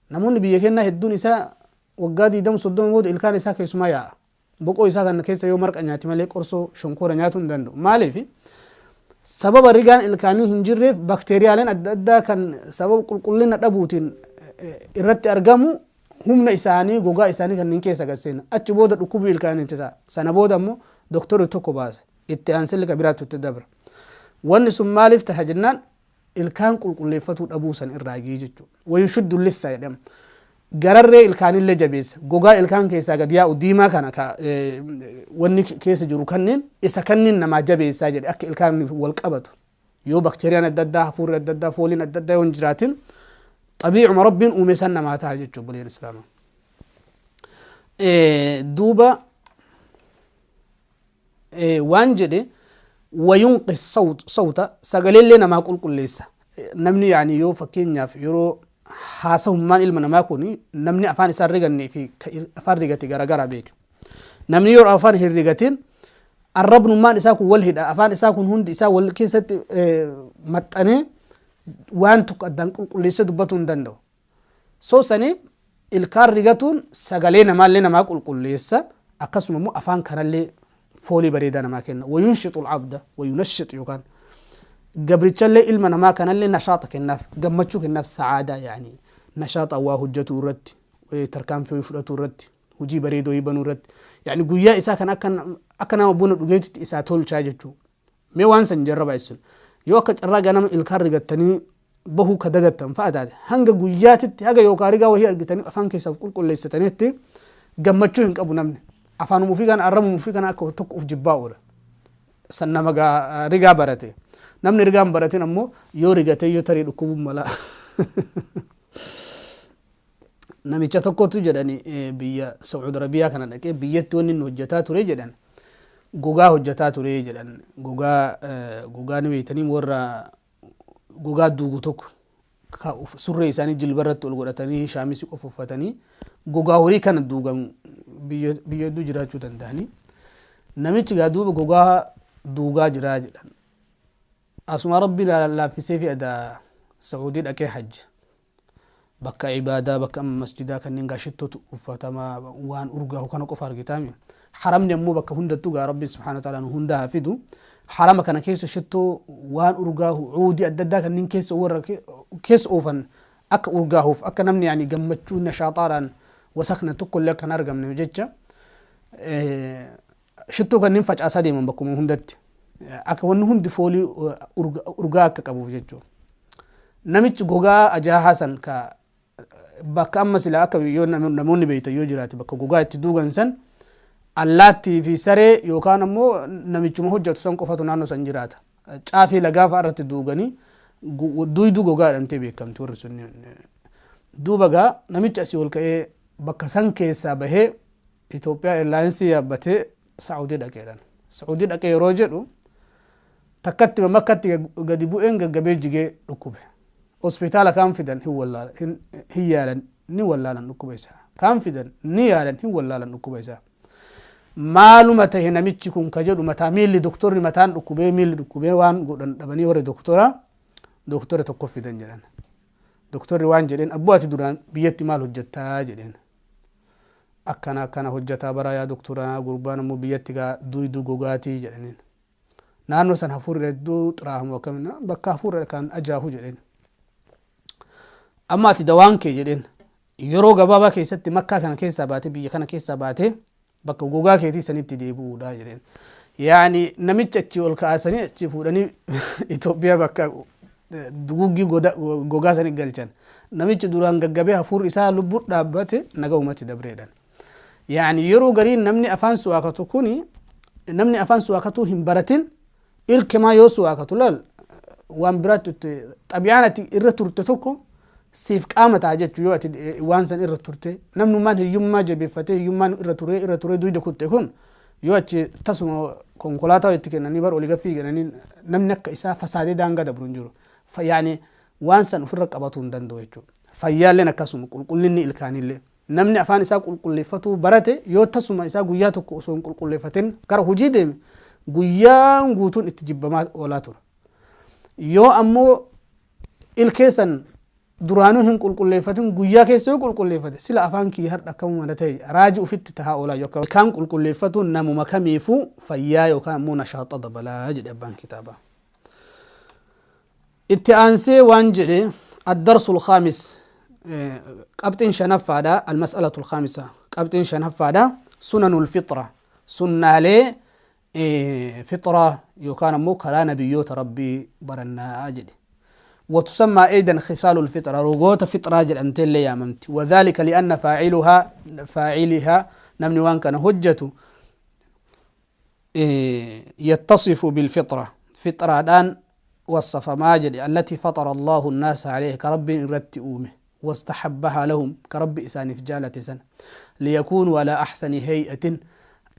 Namoonni biyya keenyaa hedduun isaa waggaa 20, 30 booda ilkaan isaa keessumaa yaa'a. Boqoo isaa kana keessa yoo marqa nyaate malee qorsoo shonkoora nyaatuu hin danda'u. Maaliif? Sababa rigaan ilkaanii hin jirreef bakteeriyaaleen adda addaa kan sababa qulqullina dhabuutiin irratti argamu humna isaanii gogaa isaanii kanneen keessa gad seena. Achi booda dhukkubii ilkaanii itti ta'a. Sana booda immoo doktorri tokko baasa. Itti aansee lika biraatti itti dabra. Wanni sun maaliif taha jennaan, ilkaan qulqulleeffatuu dhabuu san irraa gii jechuudha. Wayushuddu litha jedhama. Gararree ilkaanillee jabeessa. Gogaa ilkaan keessaa gad yaa'u diimaa kana ka wanni keessa jiru kanneen isa kanneen namaa jabeessaa jedhe, akka ilkaan wal qabatu. Yoo bakteeriyaan adda addaa, hafuurri adda addaa, fooliin adda addaa yoo hin jiraatin, xabiicuma Rabbiin uume san namaa ta'a jechuudha, obboleen islaamaa. Duuba waan jedhe, wayunqi sawta, sagaleellee namaa qulqulleessa. Namni yaani yoo fakkeenyaaf yeroo haasahummaan ilma namaa kun, namni afaan isaa hin rigannee fi afaan rigate garagara beeka. Namni yeroo afaan hin rigatin arrabnummaan isaa kun wal hidha, afaan isaa kun hundi isaa wal keessatti maxxanee waan tokko addaan qulqulleessee dubbatuu hin danda'u. So saniif ilkaan rigatuun sagalee namaallee namaa qulqulleessa, akkasuma immoo afaan kanallee foolii bareedaa namaa kenna. Wayunshitu alabda wayunashit, yookaan gabrichallee ilma namaa kanallee nashaaxa kennaaf, gammachuu kennaaf, sa'aadaa, yaani nashaaxa waa hojjetuu irratti, tarkaanfii fudhatuu irratti, hojii bareedoo banuu irratti, yaani guyyaa isaa kan akka nama buna dhugeetitti isaa tolchaa jechuu. Mee waan san jarrabaa isin. Yoo akka carraa ganama ilkaan rigattanii bahuu ka dagattan fa'a taate, hanga guyyaatitti haga yookaan rigaa wahii argitanii afaan keessaa of qulqulleessitanitti gammachuu hin qabu namni. Afaanuma ofii kana, arrabuma ofii kana akka tokko of jibbaa oola. San nama rigaa barate. Namni rigaa hin baratin ammoo yoo rigatee yoo tarii dhukkubuun mala. Namicha tokkotu jedhani biyya Saudi Arabiyaa kana dhaqee biyyatti wanni inni hojjetaa ture jedhan, gogaa hojjetaa ture jedhan. Gogaa ni beektanii, warra gogaa duugu tokko ka surree isaanii jilba irratti ol godhatanii, shaamisii qofa uffatanii gogaa horii kana duugan biyya hedduu jiraachuu danda'anii. Namichi gaa duuba gogaa duugaa jiraa jedhan. Asuma Rabbi laaffisee fi adaa Saudii dhaqee hajja. Bakka ibaadaa, bakka amma masjidaa kanneen gaa shittootu uffatama, waan urgaahu kana qofa argitaami. Haramni ammoo bakka hundattuu gaa Rabbiin subhaanahu wa ta'ala nu hunda haa fidu. Harama kana keessa shittoo, waan urgaahu, cuudii adda addaa kanneen keessa warra keessa oofan akka urgaahuuf, akka namni yaani gammachuu nashaaxaadhaan wasakna tokkollee akka hin argamne jecha shittoo kanneen facaasaa deeman bakkuma hundatti, akka wanni hundi foolii urgaa akka qabuuf jechuudha. Namichi gogaa ajaahaa san ka bakka amma silaa akka yoo namoonni beektan yoo jiraate, bakka gogaa itti duugan san allaattii fi saree yookaan ammoo namichuma hojjetu san qofatu naannoo san jiraata. Caafii lagaa fa'a irratti duuganii duyduu gogaa jedhamtee beekamti warri sun. Duuba gaa namichi asii ol ka'ee bakka san keessaa bahee Itoophiyaa Airlines yaabbatee Saa'udii dhaqeedhaan. Saa'udii dhaqee yeroo jedhu takkatti makkatti gadi bu'een gaggabee jigee dhukkube. Hospitaala kaan fidan hin wallaalan, hin yaalan, ni wallaalan dhukkuba isaa. Kaan fidan ni yaalan, hin wallaalan dhukkuba isaa. Maaluma tahe namichi kun ka jedhu, mataa miilli doktorri mataan dhukkubee, miilli dhukkubee, waan godhan dhabanii warri doktora doktora tokko fidan jedhan. Doktorri waan jedheen, "Abboo, ati duraan biyyatti maal hojjettaa?" jedheen. "Akkana akkana hojjetaa bara yaa doktora, gurbaan ammoo biyyatti gaa duyduu gogaatii" jedhaniin. "Naannoo san hafuurri hedduu xiraahamu akkamiin bakka hafuurri kan ajaahu?" jedheen. "Amma ati dawaan kee," jedheen, "yeroo gabaabaa keessatti Makkaa kana keessaa baatee, biyya kana keessaa baatee bakka gogaa keetii sanitti deebi'uudha" jedheen. Yaani namicha achii ol kaasanii achii fuudhanii Itoophiyaa bakka duguggii gogaa sanii galchan. Namichi duraan gaggabee hafuurri isaa lubbuu dhaabbate nagahumatti dabreedhan. Yaani yeroo gariin namni afaan suwaakatu kuni, namni afaan suwaakatuu hin baratin ilkemaa yoo suwaakatu laal, waan biraatti itti xabiyaan ati irra turte tokko siif qaama ta'a jechuu. Yoo ati waan san irra turte, namnummaan hiyyummaa jabeeffatee hiyyummaan irra turee irra turee duyda kutte kun, yoo achi tasuma konkolaataa itti kennanii bar olii gaffii kennanii, namni akka isaa fasaadee daangaa dabru hin jiru. Yaani waan san ofirra qabatuu hin danda'u jechuudha. Fayyaalleen akkasuma, qulqullinni ilkaaniillee. Namni afaan isaa qulqulleeffatuu barate yoo tasuma isaa guyyaa tokko osoo hin qulqulleeffatin gara hojii deeme, guyyaan guutuun itti jibbamaa oolaa tura. Yoo ammoo ilkee san duraanuu hin qulqulleeffatin guyyaa keessa yoo qulqulleeffate, sila afaan kiyya har'a akkamuma na ta'e raajii ufitti tahaa oolaa. Yookaan ilkaan qulqulleeffatuun namuma kamiifuu fayyaa yookaan ammoo nashaaxa dabalaa jedhe abbaan kitaabaa. Itti aansee waan jedhe, addarsul khaamis, qabxiin shanaffaadha, almas'alatul khaamisa, qabxiin shanaffaadha, sunanul fixra, sunnaalee fixraa yookaan ammoo karaa nabiyyoota Rabbii barannaa jedhe. وتسمى أيضا خصال الفطرة، rogoota fixraa jedhamtee illee yaamamti. وذلك لأن فاعلها، فاعلها namni waan kana hojjetu، يتصف بالفطرة، fixraadhaan wasafamaa jedhe، التي فطر الله الناس عليه، ka Rabbiin irratti uume، واستحبها لهم، ka Rabbi isaaniif jaalate san، ليكونوا على أحسن هيئة،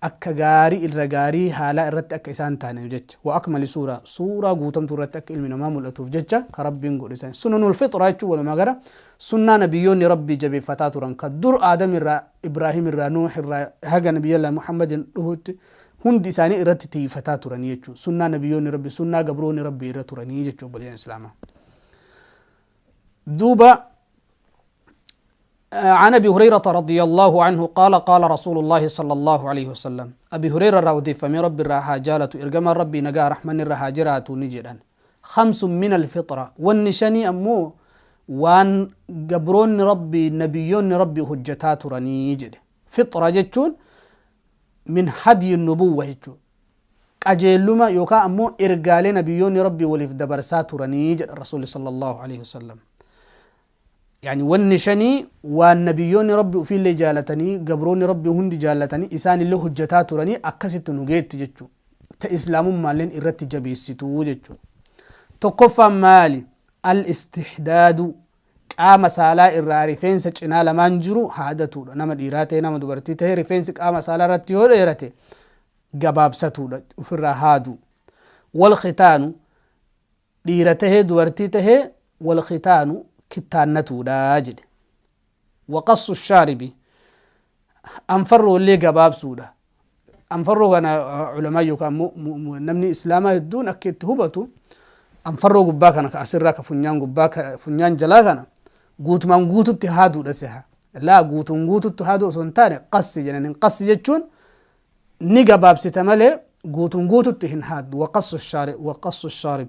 akka gaarii irra gaarii haalaa irratti akka isaan taaniif jecha، وأكمل صورة، suuraa guutamtuu irratti akka ilmi namaa mul'atuuf jecha ka Rabbiin godhe san. Sunanul fixraa jechuun walumaa gara sunnaa nabiyyoonni Rabbii jabeeffataa turan, ka dur Aadam irraa, Ibraahim irraa, Nuux irraa haga Nabiyyallah Muhammadin dhufutti hundi isaanii irratti tiifataa turanii jechuudha. Sunnaa nabiyyoonni Rabbii, sunnaa gabroonni Rabbii irra turanii jechuudha, obboleeyyan Islaamaa. Duuba عن أبي هريرة رضي الله عنه قال: قال رسول الله صلى الله عليه وسلم. أبي هريرة irraa odeeffamee, Rabbi irraa haa jaalatu, ergamaan Rabbii nagaa rahmanni irra haa jiraatu ni jedhan: خمس من الفطرة، wanni shanii ammoo waan gabroonni Rabbii, nabiyyoonni Rabbii hojjetaa turanii jedhe. Fixra jechuun من هدي النبوة jechuu. Qajeelluma yookaan ammoo ergaalee nabiyyoonni Rabbii waliif dabarsaa turanii jedha Rasuulli sallallahu alaihi wasallam. Yani wanni shanii waan nabiyyoonni Rabbi ufiillee jaalatanii, gabroonni Rabbii hundi jaalatanii, isaanillee hojjataa turanii akkasitti nu geetti jechuu. Ta islaamummaalleen irratti jabeessituu jechuu. Tokkoffaan maali? Al-istihdaadu, qaama saalaa irraa rifeensa cinaa lamaan jiru haadatuudha. Nama dhiiraa ta'e, nama dubartii ta'e, rifeensi qaama saalaa irratti yoo dheerate gabaabsatuudha, ofirraa haadu. Wal khitaanu, dhiira tahee dubartii tahee wal khitaanu, kittaannatuudha jedhe. Waqassu shaaribi, anfarroollee gabaabsuudha. Anfarroo kana ulamaa yookaan namni islaamaa hedduun akka itti hubatu, anfarroo gubbaa kana ka asirraa, ka funyaan gubbaa, ka funyaan jalaa kana guutumaan guututti haaduudha seha. Laa, guutuun guututti haaduu osoo hin taane qassi jedhaniin. Qassi jechuun ni gabaabsita malee guutuun guututti hin haaddu. Waqassu shaarib, waqassu shaarib,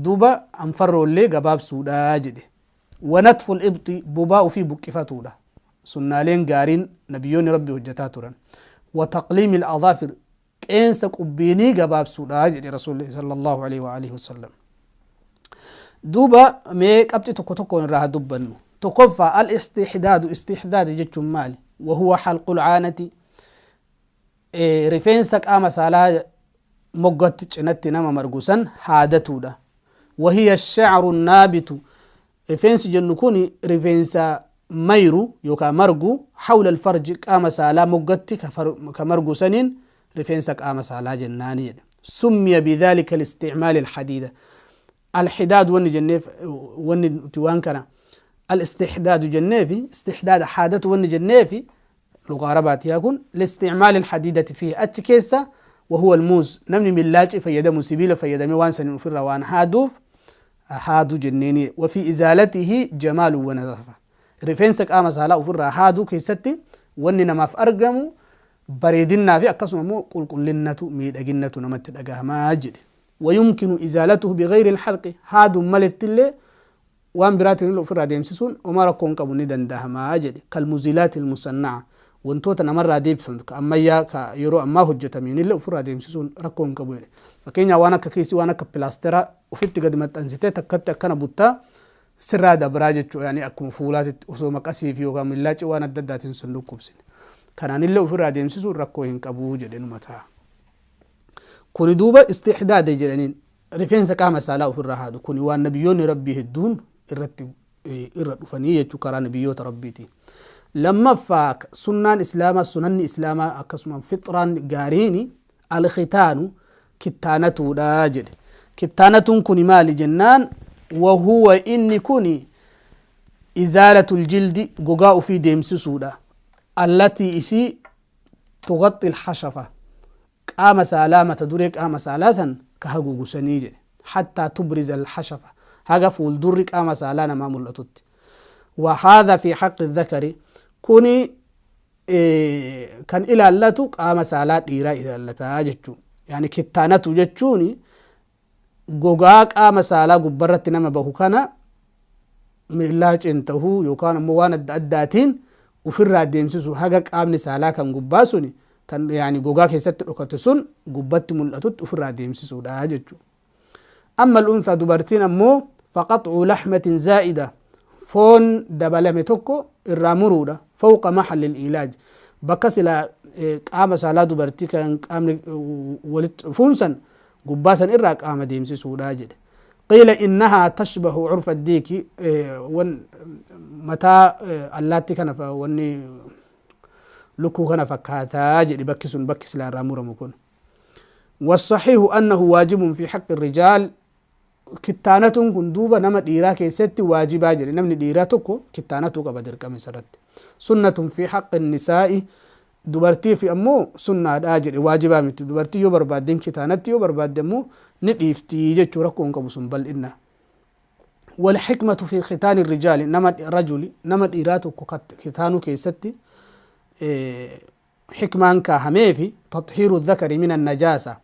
duuba anfarroollee gabaabsuudha jedhe. Wanatful ibxi, bobaa ufii buqqifatuudha. Sunnaaleen gaariin nabiyyoonni Rabbii hojjataa turan. Wa taqliimil adaafir, qeensa qubbiinii gabaabsuudha jedhe Rasuulli sallallahu alaihi wa alihi wasallam. Duuba mee qabxii tokko tokkoon irraa haa dubbannu. Tokkoffaa, al istihdaadu. Istihdaadi jechuun maali? Wahuwa halqul caanati, rifeensa qaama saalaa moggatti cinatti nama margu san haadatuudha. Wahiya shacru naabitu, rifeensi jennu kun rifeensa mayru yookaan margu, hawla alfarji, qaama saalaa moggatti ka margu saniin rifeensa qaama saalaa jennaani jedhe. Summiya bidhalika listicmaali alhadiida. Alhidaad wanni jenneef, wanni nuti waan kana alistihdaadu jenneefi, istihdaada haadatu wanni jenneefi, lugaa arabaati yaa kun, listicmaali alhadiidati fiihi, achi keessa, wahuwa almuuz, namni millaacii fayyadamu, sibiila fayyadamee waan saniin ofirraa waan haaduuf haadu jenneeni. Wafii izaalatihi jamaalu wa nadaafa, rifeensa qaama saalaa ofirraa haaduu keessatti wanni namaaf argamu bareedinnaa fi akkasuma immoo qulqullinnatu, miidhaginnatu namatti dhagahamaa jedhe. Wayumkinu izaalatuhu bigayri alhalqi, haaduun malettillee waan biraatiin illee ofirraa deemsisuun homaa rakkoo hin qabu, ni danda'amaa jedhe. Kalmuzilaati almusanna'a, wantoota namarraa deebifamtu ka ammayyaa ka yeroo ammaa hojjetamiin illee ofirraa deemsisuun rakkoo hin qabu jedhe. Fakkeenyaaf waan akka kiisii, waan akka pilaastera ofitti gadi maxxansitee takkatti akkana buttaa sirraa dabraa jechuudha. Yani akkuma fuulaatitti osoo maqasii fi yookaan millaacii waan adda addaatiin sun dhukkubsine. Kanaanillee ofirraa deemsisuun rakkoo hin qabu jedhe numa ta'a. Kuni duuba istihdaade jedhaniin, rifeensa qaama saalaa ofirraa haadu. Kuni waan nabiyyoonni Rabbii hedduun irratti irra dhufanii jechuu, karaa nabiyyoota Rabbiiti. Lammaffaa, sunnaan islaamaa, sunanni islaamaa, akkasuma fixraan gaariini alkhitaanu, kittaanatuudha jedhe. Kittaanatuun kuni maali jennaan, wahuwa, inni kuni, izaalatul jildi, gogaa ufii deemsisuudha, allatii, isii, tugaxxi alhashafa, qaama saalaa, mata duree qaama saalaa san ka haguugu sanii jedhe, hattaa tubriza alhashafa, haga fuuldurri qaama saalaa namaa mul'atutti. Wa haadha fi haqqi dhakari, kuni kan ilaallatu qaama saalaa dhiiraa ilaallataa jechuu. Yani kittaanatu jechuun gogaa qaama saalaa gubbarratti nama bahu kana miillaacin tahuu yookaan ammoo waan adda addaatiin ufirraa deemsisu, haga qaamni saalaa kan gubbaa suni, kan yani gogaa keessatti dhokate sun, gubbatti mul'atutti ufirraa deemsisuudha jechuudha. Amma al-unthaa, dubartiin ammoo, faqax'u laxmatin zaa'ida, foon dabalame tokko irraa muruudha, fawqa mahalli ilaaj, bakka silaa qaama saalaa dubartii kan qaamni walitti dhufuun san gubbaa san irraa qaama deemsisuudha jedhe. Qiila innahaa tashbahu curfa diiki, wan mataa allaatti kana, wanni lukkuu kana fakkaataa jedhe, bakki sun, bakki silaa irraa muramu kun. والصحيح أنه واجب في حق الرجال. Kittaanatuun kun duuba nama dhiiraa keessatti waajibaa jedhe. Namni dhiiraa tokko kittaanatuu qaba dirqama isarratti. Sunnatun fi haqqi nisaa'i, dubartii fi ammoo sunnaadhaa jedhe, waajibaa miti. Dubartii yoo barbaadde kitaanatti, yoo barbaadde ammoo ni dhiifti jechuu, rakkoo hin qabu sun bal'inna. والحكمة في ختان الرجال، nama rajuli, nama dhiiraa tokko kitaanuu keessatti xikmaan kaahameefi, تطهير الذكر من النجاسة,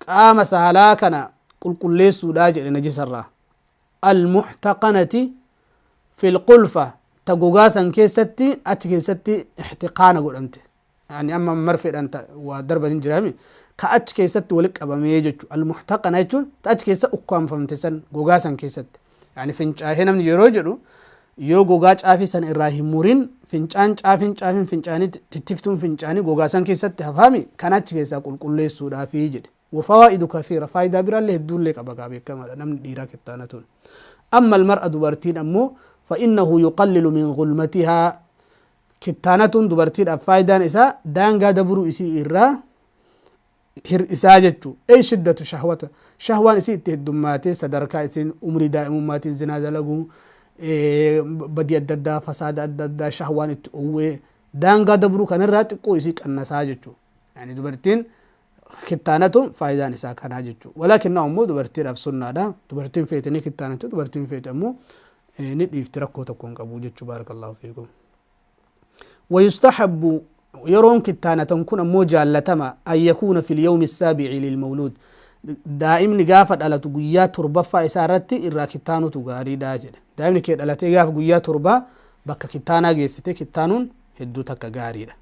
qaama saalaa kana qulqulleessuudha jedhe, najisarraa, المحتقنة في القلفة, ta gogaa san keessatti, achi keessatti ixtiqaana godhamte. Yani amma marfeedhaan waa darban hin jiraami ka achi keessatti wali qabamee jechu. Almuhtaqana jechuun ta achi keessa ukkaamfamte san, gogaa san keessatti. Yani fincaahee namni yeroo jedhu, yoo gogaa caafii san irraa hin murin, fincaan caafiin caafiin fincaanii, tittiftuun fincaanii gogaa san keessatti hafaami, kan achi keessaa qulqulleessuudhaafi jedhe. Wafawaa'idu kathiira, faayidaa biraallee hedduullee qaba gaa, beekamaadha namni dhiiraa kittaanatuun. Amma almar'a, dubartiin ammoo, fa innahu yuqallilu min gulmatihaa. Kittaanatuun dubartiidhaaf faayidaan isaa daangaa dabruu isii irraa hir'isaa jechuu. Ey shiddatu shahwata, shahwaan isii itti heddummaatee sadarkaa isiin umrii daa'imummaatiin zinaa dalaguu, badii adda addaa, fasaada adda addaa, shahwaan itti owwee daangaa dabruu kanarraa xiqqoo isii qannasaa jechuu. Yani dubartiin kittaanatuun faayidaan isaa kanaa jechuu. Walaakinnahu ammoo dubartiidhaaf sunnaadha. Dubartiin feete ni kittaanatti, dubartiin feete ammoo ni dhiifti, rakkoo tokko hin qabu jechuu. Baarakallahu fiikum. Wayustahabbu, yeroon kittaanatan kun ammoo jaallatama, an yakuuna fil yawmi saabi'i lilmawluud, daa'imni gaafa dhalatu guyyaa torbaffaa isaa irratti irraa kittaanutu gaariidha jedhe. Daa'imni kee dhalatee gaafa guyyaa torbaa bakka kittaanaa geessite kittaanuun hedduu takka gaariidha.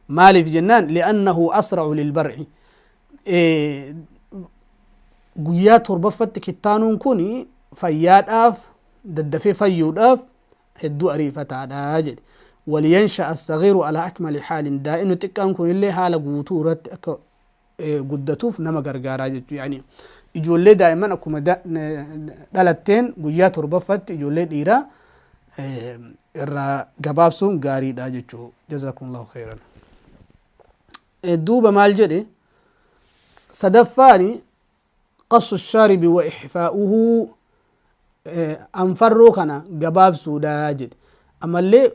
Maaliif jennaan, li'annahu asra'u lilbar'i, guyyaa torbaffatti kittaanuun kun fayyaadhaaf, daddafee fayyuudhaaf hedduu ariifataadha jedhe. Waliyansha'a assagiiru alaa akmali haalin, daa'imni xiqqaan kunillee haala guutuu irratti akka guddatuuf nama gargaaraa jechuu. Yani ijoollee daa'imman akkuma dhalatteen guyyaa torbaffatti ijoollee dhiiraa irraa gabaabsuun gaariidha jechuu. Jazakumullahu khairan. Duuba maal jedhe sadaffaani? Qassu shaaribi wa ixfaa'uhu, anfarroo kana gabaabsuudha jedhe, ammallee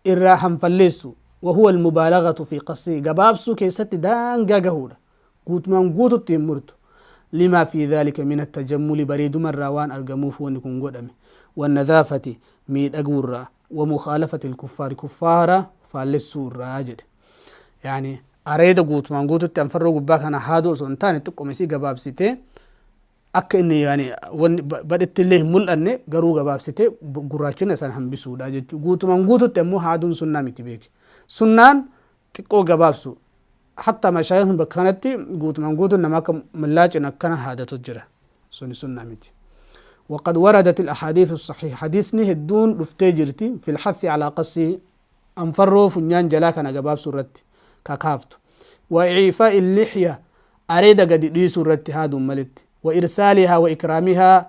irraa hanfalleessu. Wahuwa almubaalagatu fi qassihi, gabaabsuu keessatti daangaa gahuudha, guutumaan guututti hin murtu. Limaa fi dhaalika min attajammuli, bareedumarraa waan argamuuf wanni kun godhame, wannadaafati, miidhaguurraa, wa mukhaalafati alkuffaari, kuffaara faallessuu irraa jedhe. Yani areeda guutumaan guututti anfarroo gubbaa kana haaduu osoo hin taane, xiqqoma isii gabaabsitee akka inni yani wanni badhetti illee hin mul'anne, garuu gabaabsitee gurraachina san hambisuudha jechuu. Guutumaan guututti ammoo haaduun sunnaa miti, beeki. Sunnaan xiqqoo gabaabsu. Hatta mashaayikni bakka kanatti guutumaan guutuun nama akka millaacin akkana haadatu jira, suni sunnaa miti. وقد وردت الأحاديث الصحيحة، حديثني هدون دفتي جرتي، في الحث على قصه، anfarroo funyaan jalaa kana gabaabsuu irratti kakaaftu, wa icfaa'i lixya, areeda gadi dhiisuu irratti haaduun malitti, wa irsaalihaa wa ikraamihaa,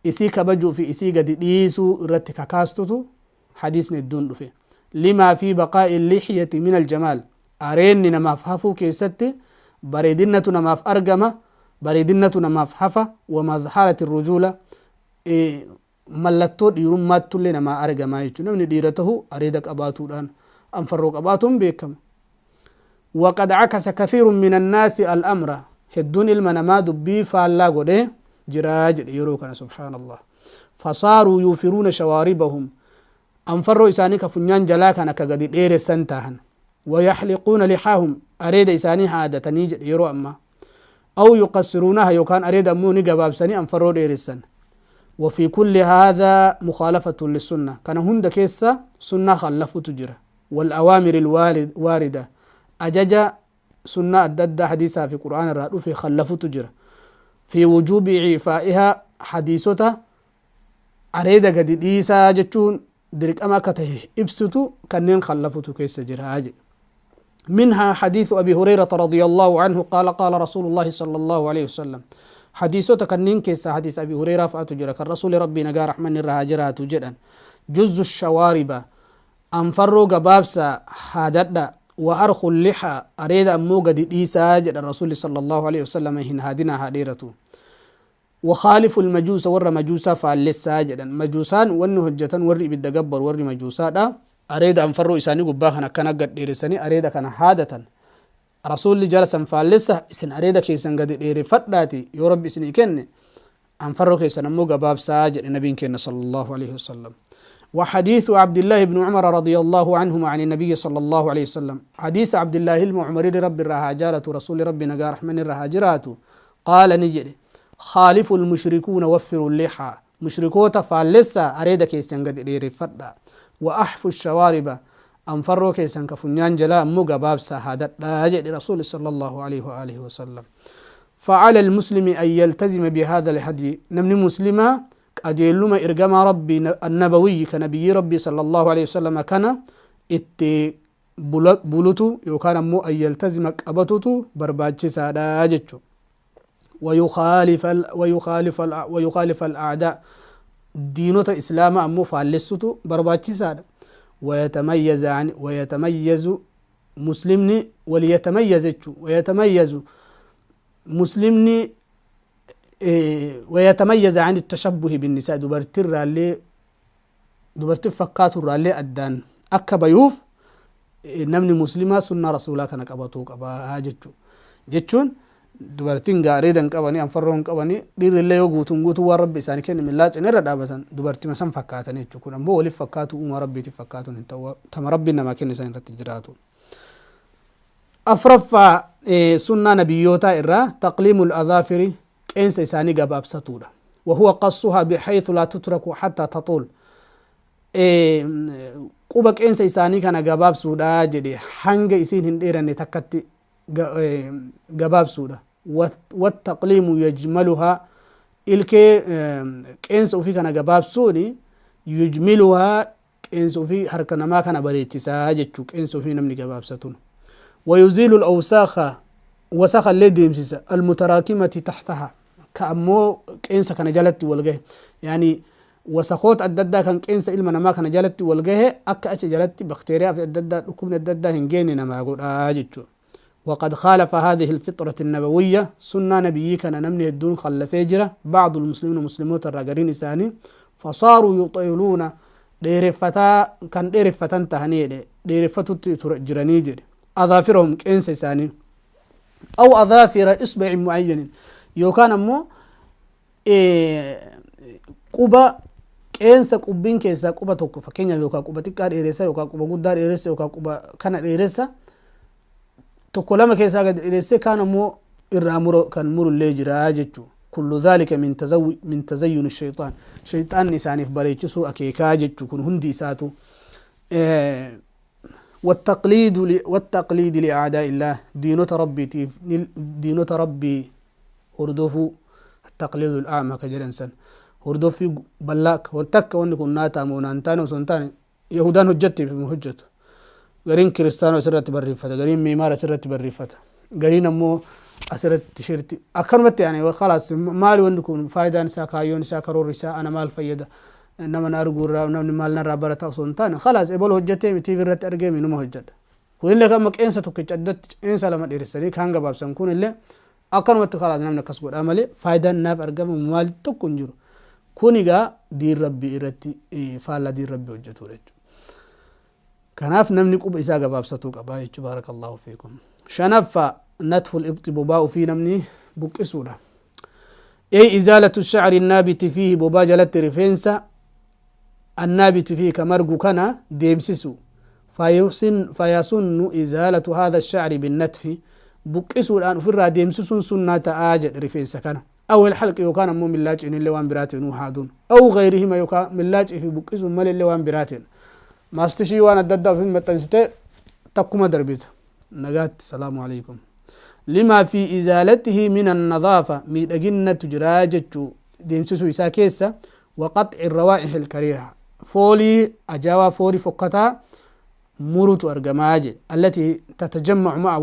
isii kabajuu fi isii gadi dhiisuu irratti kakaastutu hadiisni hedduun dhufe. Limaa fi baqaa'i lixyati min aljamaal, areenni namaaf hafuu keessatti bareedinnatu namaaf argama, bareedinnatu namaaf hafa, wa madharati rujuula, mallattoo dhiirummaattu illee namaa argamaa jechuudha. Namni dhiira tahu areeda qabaatuudhaan, anfarroo qabaatuun beekama. وقد عكس كثير من الناس الأمر، hedduun ilma namaa dubbii faallaa godhee jiraa jedhe yeroo kana. سبحان الله، فصاروا يوفرون شواربهم، anfarroo isaanii ka funyaan jalaa kana ka gadi dheeressan tahan، ويحلقون لحاهم، areeda isaanii haadatanii jedhe yeroo ammaa، أو يقصرونها، yookaan areeda ammoo ni gabaabsanii anfarroo dheeressan. وفي كل هذا مخالفة للسنة، kana hunda keessa sunnaa khallafutu jira، والأوامر الواردة، ajaja sunnaa adda addaa hadiisaa fi qur'aana irraa dhufe khallafutu jira، في وجوب إعفائها، hadiisota areeda gadi dhiisaa jechuun dirqama akka tahe ibsitu kanneen khallafutu keessa jira jedhe. منها حديث أبي هريرة رضي الله عنه قال قال رسول الله صلى الله عليه وسلم، حديثota kanneen keessa حديث أبي هريرة fa'atu jira, kan rasuuli rabbii nagaa raxmanni irra haa jiraatu jedhan: جزوا الشوارب، anfarroo gabaabsa haadadha، وأرخوا اللحى، areeda ammoo gadi dhiisaa jedha rasuli صلى الله عليه وسلم, hin haadinaa, haa dheeratu. وخالفوا المجوس، warra majuusaa faallessaa jedhan. Majuusaan wanni hojjetan, warri ibidda gabbaru, warri majuusaadha, areeda anfarroo isaanii gubbaa kan akkana gad dheeressanii areeda kana haadatan. Rasuulli jara san faallessa, isin areeda keessan gadi dheereffadhaati yoo rabbi isinii kenne, anfarroo keessan ammoo gabaabsaa jedhe nabiin keenya صلى الله عليه وسلم. وحديث عبد الله بن عمر رضي الله عنهما عن النبي صلى الله عليه وسلم، حديث عبد الله المعمر رب الرهاجالة رسول ربي نجا رحمن الرهاجرات قال نجد: خالفوا المشركون وفروا اللحى، mushrikoota faallessaa, areeda keessan gadi dheereffadha، وأحفوا الشوارب، Anfarroo keessan ka funyaan jalaa ammoo gabaabsaa haadadhaa jedhe Rasuuli sallallahu alaihi wa alihi wasallam. فعلى المسلم أن يلتزم بهذا الهدي. نمني مسلمة qajeelluma ergamaa Rabbii النبوي ka nabiyyi Rabbii صلى الله عليه وسلم kana itti bulutu yookaan ammoo أن يلتزم qabatutu barbaachisaadha jechu. ويخالف الأعداء diinota islaamaa ammoo faallessutu barbaachisaadha. ويتميز عن ويتميز مسلمني وليتميز jechu ويتميز مسلمني ويتميز عن التشبه بالنساء dubartirraallee dubartii fakkaaturraallee addaan akka bayuuf namni muslimaa sunnaa Rasuulaa kana qabatuu qabaa jechu. Jechuun dubartiin gaareeda hin qabanii, anfarroo hin qabanii, dhiirrillee yoo guutuun guutuu waan Rabbi isaanii kenne millaacin irra dhaabatan dubartima san fakkaatan jechuu. Kun ammoo waliif fakkaatu uumaa Rabbiitiif fakkaatuun hin ta'u, tama Rabbiin namaa kenne san irratti jiraatu. Afraffaa, sunnaa nabiyyootaa irraa تقليم الأظافر qeensa isaanii gabaabsatuudha. وهو قصها بحيث لا تترك حتى تطول. Quba qeensa isaanii kana gabaabsuudha jedhe, hanga isiin hin dheeranne takkatti gabaabsuudha. والتقليم يجملها ilkee qeensa ufii kana gabaabsuuni يجملها qeensa ufii harka namaa kana bareechisaa jechuu qeensa ufii namni gabaabsatun. ويزيل الأوساخ wasakha illee deemsisa المتراكمة تحتها ka ammoo qeensa kana jalatti wal gahe, yani wasakoota adda addaa kan qeensa ilma namaa kana jalatti wal gahe akka achi jalatti bakteeriyaa fi adda addaa dhukkubni adda addaa hin geenye namaa godhaa jechuudha. وقد خالف هذه الفطرة النبوية سنة نبيي كان نمني الدون خلفي جرة بعض المسلمين مسلموت الرجالين إساني فصاروا يطيلون dheereffataa kan dheereffatan tahanii dheereffatutti jiranii jedhe أظافرهم qeensa isaanii أو أظافر إصبع معين yookaan ammoo quba qeensa qubbiin keessaa quba tokko fakkeenyaaf yookaan quba xiqqaa dheeressa yookaan quba guddaa dheeressa yookaan quba kana dheeressa tokko lama keessaa gadi dheeresse kaan ammoo irraa muru kan murullee jira jechuu. كل ذلك من تزين الشيطان shayxaanni isaaniif bareechisuu akeekaa jechuu kun hundi isaatu. والتقليد لأعداء الله دينة ربي دينة ربي hordofuu التقليد الأعمى ka jedhan san hordofii bal'aa takka wanni kun naa ta'amu naan taane osoo hin taane yahudaan hojjette fi hojjetu, gariin kiristaanoo asirratti barreeffata, gariin miimaara asirratti barreeffata, gariin ammoo asirratti tishirti akkanumatti. Yani خلاص maali wanni kun faayidaan isaa, kaayyoon isaa, karoorri isaa, ana maal fayyada, nama na arguu irraa namni maal narraa barata osoo hin taane خلاص ebol hojjetee mitiif irratti argee minuma hojjedha. Kunillee kama qeensa tokkicha addatti qeensa lama dheeressanii kaan gabaabsan kunillee akkanumatti خلاص namni akkas godhaa malee faayidaan naaf argama maali tokko hin jiru. Kun egaa diin Rabbii irratti faallaa diin Rabbii hojjetudha jechuudha. Kanaaf namni quba isaa gabaabsatuu qaba jechuu. بارك الله فيكم. Shanaffaa, نتف الإبط bobaa ufii namni buqqisuudha. أي إزالة الشعر النابت فيه bobaa jalatti rifeensa النابت فيه ka margu kana deemsisu. فيسن إزالة هذا الشعر بالنتف buqqisuudhaan ufirraa deemsisuun sunnaa ta'aa jedhe rifeensa kana أو الحلق yookaan ammoo millaacin illee waan biraatiin haaduun أو غيرهما yookaan millaacii fi buqqisuun malee illee waan biraatiin maastishii waan adda addaa ofin maxxansitee takkuma darbita nagaatti السلام عليكم. لما في إزالته من النظافة miidhaginnatu jiraa jechuu deemsisuu isaa keessa. وقطع الروائح الكريهة foolii ajaawaa foolii fokkataa murutu argamaa jedhe التي تتجمع مع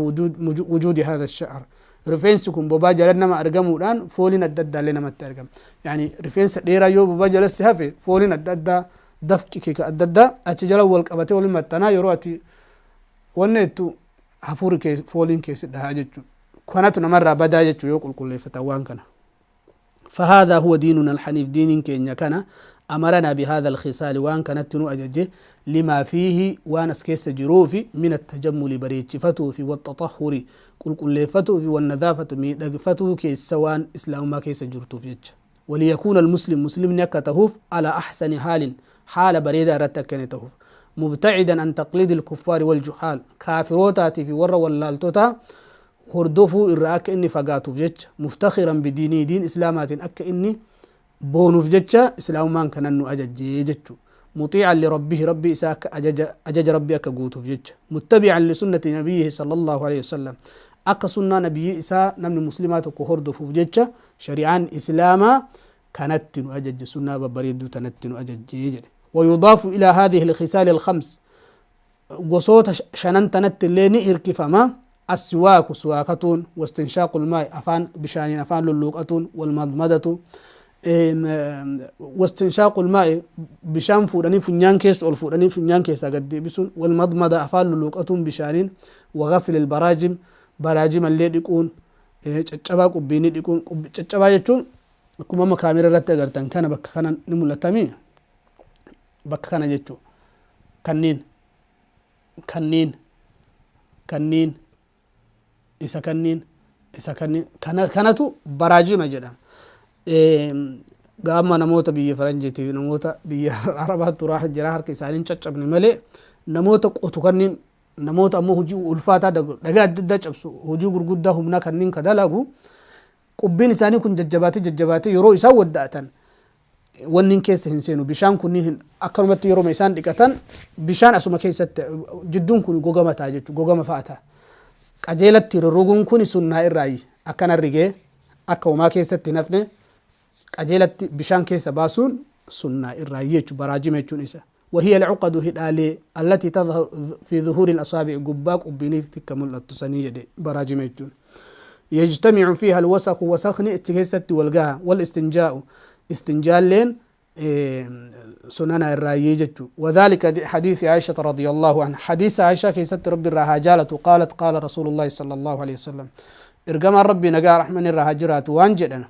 وجود هذا الشعر. Rifeensi kun bobaa jala nama argamuudhaan fooliin adda addaallee namatti argama. Yani rifeensa dheeraa yoo bobaa jalatti hafe fooliin adda addaa dafqi kee adda addaa achi jala wal qabatee waliin maxxanaa yeroo ati wanni ittu hafuuri kee fooliin keessi dhahaa jechuu kanatu namarraa badaa jechuu yoo qulqulleeffatan waan kana. فهذا هو ديننا الحنيف دين كينيا كان أمرنا بهذا الخصال وان كانت نو أججه لما فيه وان اسكيس جروفي من التجمل بريتشفتو في والتطهر قل قل في والنظافة ميدغفتو كيس سوان إسلام ما كيس جرتو في وليكون المسلم مسلم نكتهوف على أحسن حال حال بريدة رتكنتهوف مبتعدا عن تقليد الكفار والجحال كافروتاتي في ور واللالتوتا hordofuu irraa akka inni fagaatuuf jecha مفتخرا بدينه diin islaamaatiin akka inni boonuuf jecha islaamummaan kanan nu ajajjee jechu. Muxiican lirabbihi, Rabbii isaa akka ajaja Rabbii akka guutuuf jecha. Muttabican lisunnati nabiyyihi sallallahu alaihi wasallam, akka sunnaa nabiyyii isaa namni muslimaa tokko hordofuuf jecha shari'aan islaamaa kanatti nu ajajje, sunnaa babbareedduu tanatti nu ajajje jedhe. ويضاف إلى هذه الخصال الخمس, gosoota shanan tanatti illee ni hirkifama, السواك siwaakatuun, واستنشاق الماء afaan bishaaniin afaan lulluuqatuun, والمضمضة واستنشاق الماء bishaan fuudhanii funyaan keessa ol fuudhanii funyaan keessaa gad deebisuun, والمضمضة afaan lulluuqatuun bishaaniin, وغسل البراجم baraajima illee dhiquun, caccabaa qubbiinii dhiquun. Caccabaa jechuun akkuma amma kaamera irratti agartan kana, bakka kana ni mul'atami, bakka kana jechuu, kanniin kanniin kanniin isa kanniin isa kanniin kana kanatu baraajima jedhama. Gaama namoota biyya faranjiitiif namoota biyya arabaatti raaxa jira, harka isaaniin caccabne malee, namoota qotu kanniin, namoota ammoo hojii ulfaataa, dhagaa adda addaa cabsu, hojii gurguddaa humnaa kanniin ka dalagu, qubbiin isaanii kun jajjabaatee jajjabaatee yeroo isaan wadda'atan wannin keessa hin seenu bishaan kunniin. Akkanumatti yeroo isaan dhiqatan bishaan asuma keessatti jidduun kun gogama ta'a jechuudha, gogama fa'a ta'a. Qajeelatti rurruguun kun sunnaa irraayi. Akkana rigee akka homaa keessatti hin hafne qajeelatti bishaan keessa baasuun sunnaa irraayi jechuudha, baraajima jechuun isa. وهي العقد hidhaalee, التي تظهر في ظهور الأصابع gubbaa qubbiiniitti akka mul'attu sanii jedhe baraajima jechuun. يجتمع فيها الوسخ wasakni itti keessatti walgaha. والاستنجاء istinjaalleen sunana irraayyee jechu. وذلك حديث عائشة رضي الله عنها, حديث عائشة كيست ربي الراها جالت, قالت: قال رسول الله صلى الله عليه وسلم, إرجما ربي نجا رحمن الراها وان جدنا,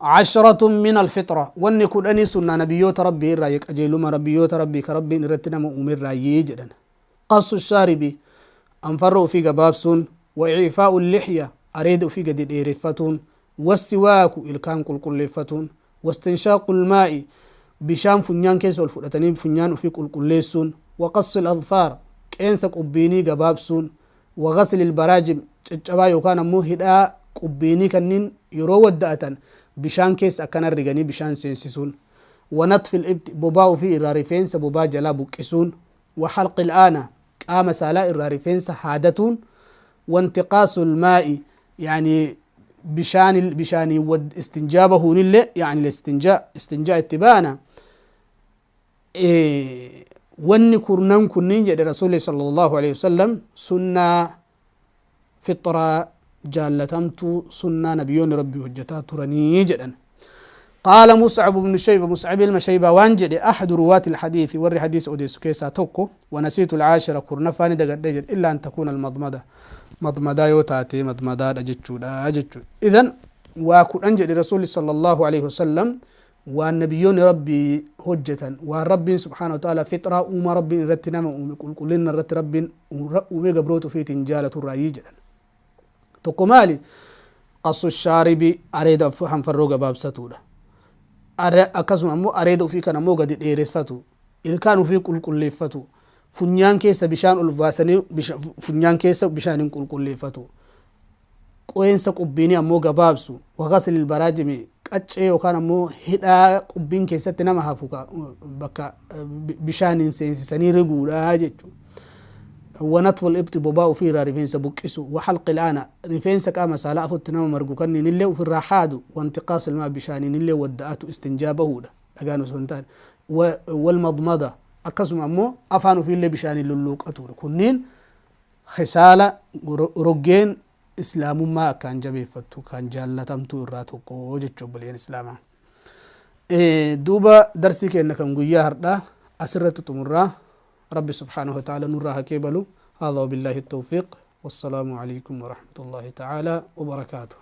عشرة من الفطرة, wanni kudhanii sunna nabiyyoota Rabbii irraa, qajeeluma nabiyyoota Rabbii ka Rabbiin irratti nama uume irraa jedhan. قص الشارب anfarra ufii gabaabsuun, وإعفاء اللحية areeda ufii gadi dheereffatuun, والسواك ilkaan qulqulleeffatuun, واستنشاق الماء bishaan funyaan keessa ol fudhatanii funyaan ufii qulqulleessuun, وقص الأظفار qeensa qubbiinii gabaabsuun, وغسل البراجم caccabaa yookaan ammoo hidhaa qubbiinii kanniin yeroo wadda'atan bishaan keessa akkana riganii bishaan seensisuun, ونتف الإبط bobaa ufii irraa rifeensa bobaa jalaa buqqisuun, وحلق العانة qaama saalaa irraa rifeensa haadatuun, وانتقاص الماء يعني bishaan bishaanii istinjaa bahuunillee, يعني الاستنجاء istinjaa itti baana. Wanni kurnan kunniin jedhe Rasuli صلى الله عليه وسلم sunnaa fixraa jaallatamtuu, sunnaa nabiyyoonni Rabbii hojjetaa turanii jedhan. قال مصعب بن شيبة, مصعب ilma شيبة waan jedhe, أحد رواة الحديث warri حديث odeessu keessaa tokko, ونسيت العاشرة kurnaffaa dagadhe jedhe, إلا أن تكون المضمضة madmadaa yoo taate madmadaadha jechuudha jechuudha. إذن waa 10 jedhe Rasuli صلى الله عليه وسلم, waan nabiyyoonni Rabbii hojjetan, waan Rabbiin سبحانه وتعالى fixraa uumaa Rabbiin irratti nama uume, qulqullina irratti Rabbiin uume gabroota ufiitiin jaalatu irraayii jedhan. Tokko maali? قص الشارب areeda hanfarroo gabaabsatuudha. Akkasuma ammoo areeda ufii kan ammoo gadi dheereffatu, ilkaan ufii qulqulleeffatu, funyaan keessa bishaan ol baasanii funyaan keessa bishaaniin qulqulleeffatu, qeensa qubbiinii ammoo gabaabsu, وغسل البراجم qaccee yookaan ammoo hidhaa qubbiin keessatti nama hafu bakka bishaaniin seensisanii riguudha jechu, ونتف الإبط bobaa ufii irraa rifeensa buqqisu, وحلق العانة rifeensa qaama saalaa afutti nama margu kanniin illee ufirraa haadu, وانتقاص الماء bishaaniin illee wadda'atu, istinjaa bahuudha dhagaan osoo hin taane, والمضمضة akkasuma ammoo afaan ufiillee bishaaniin lulluuqatuudha. Kunniin khisaala roggeen islaamummaa akkaan jabeeffattu kan jaallatamtu irraa tokko jechuu, obboleen islaamaa. Duuba darsii keenya kan guyyaa hardhaa asirratti xumurraa. Rabbi سبحانه وتعالى nurraa haa qeebalu. هذا وبالله التوفيق، والسلام عليكم ورحمة الله تعالى وبركاته.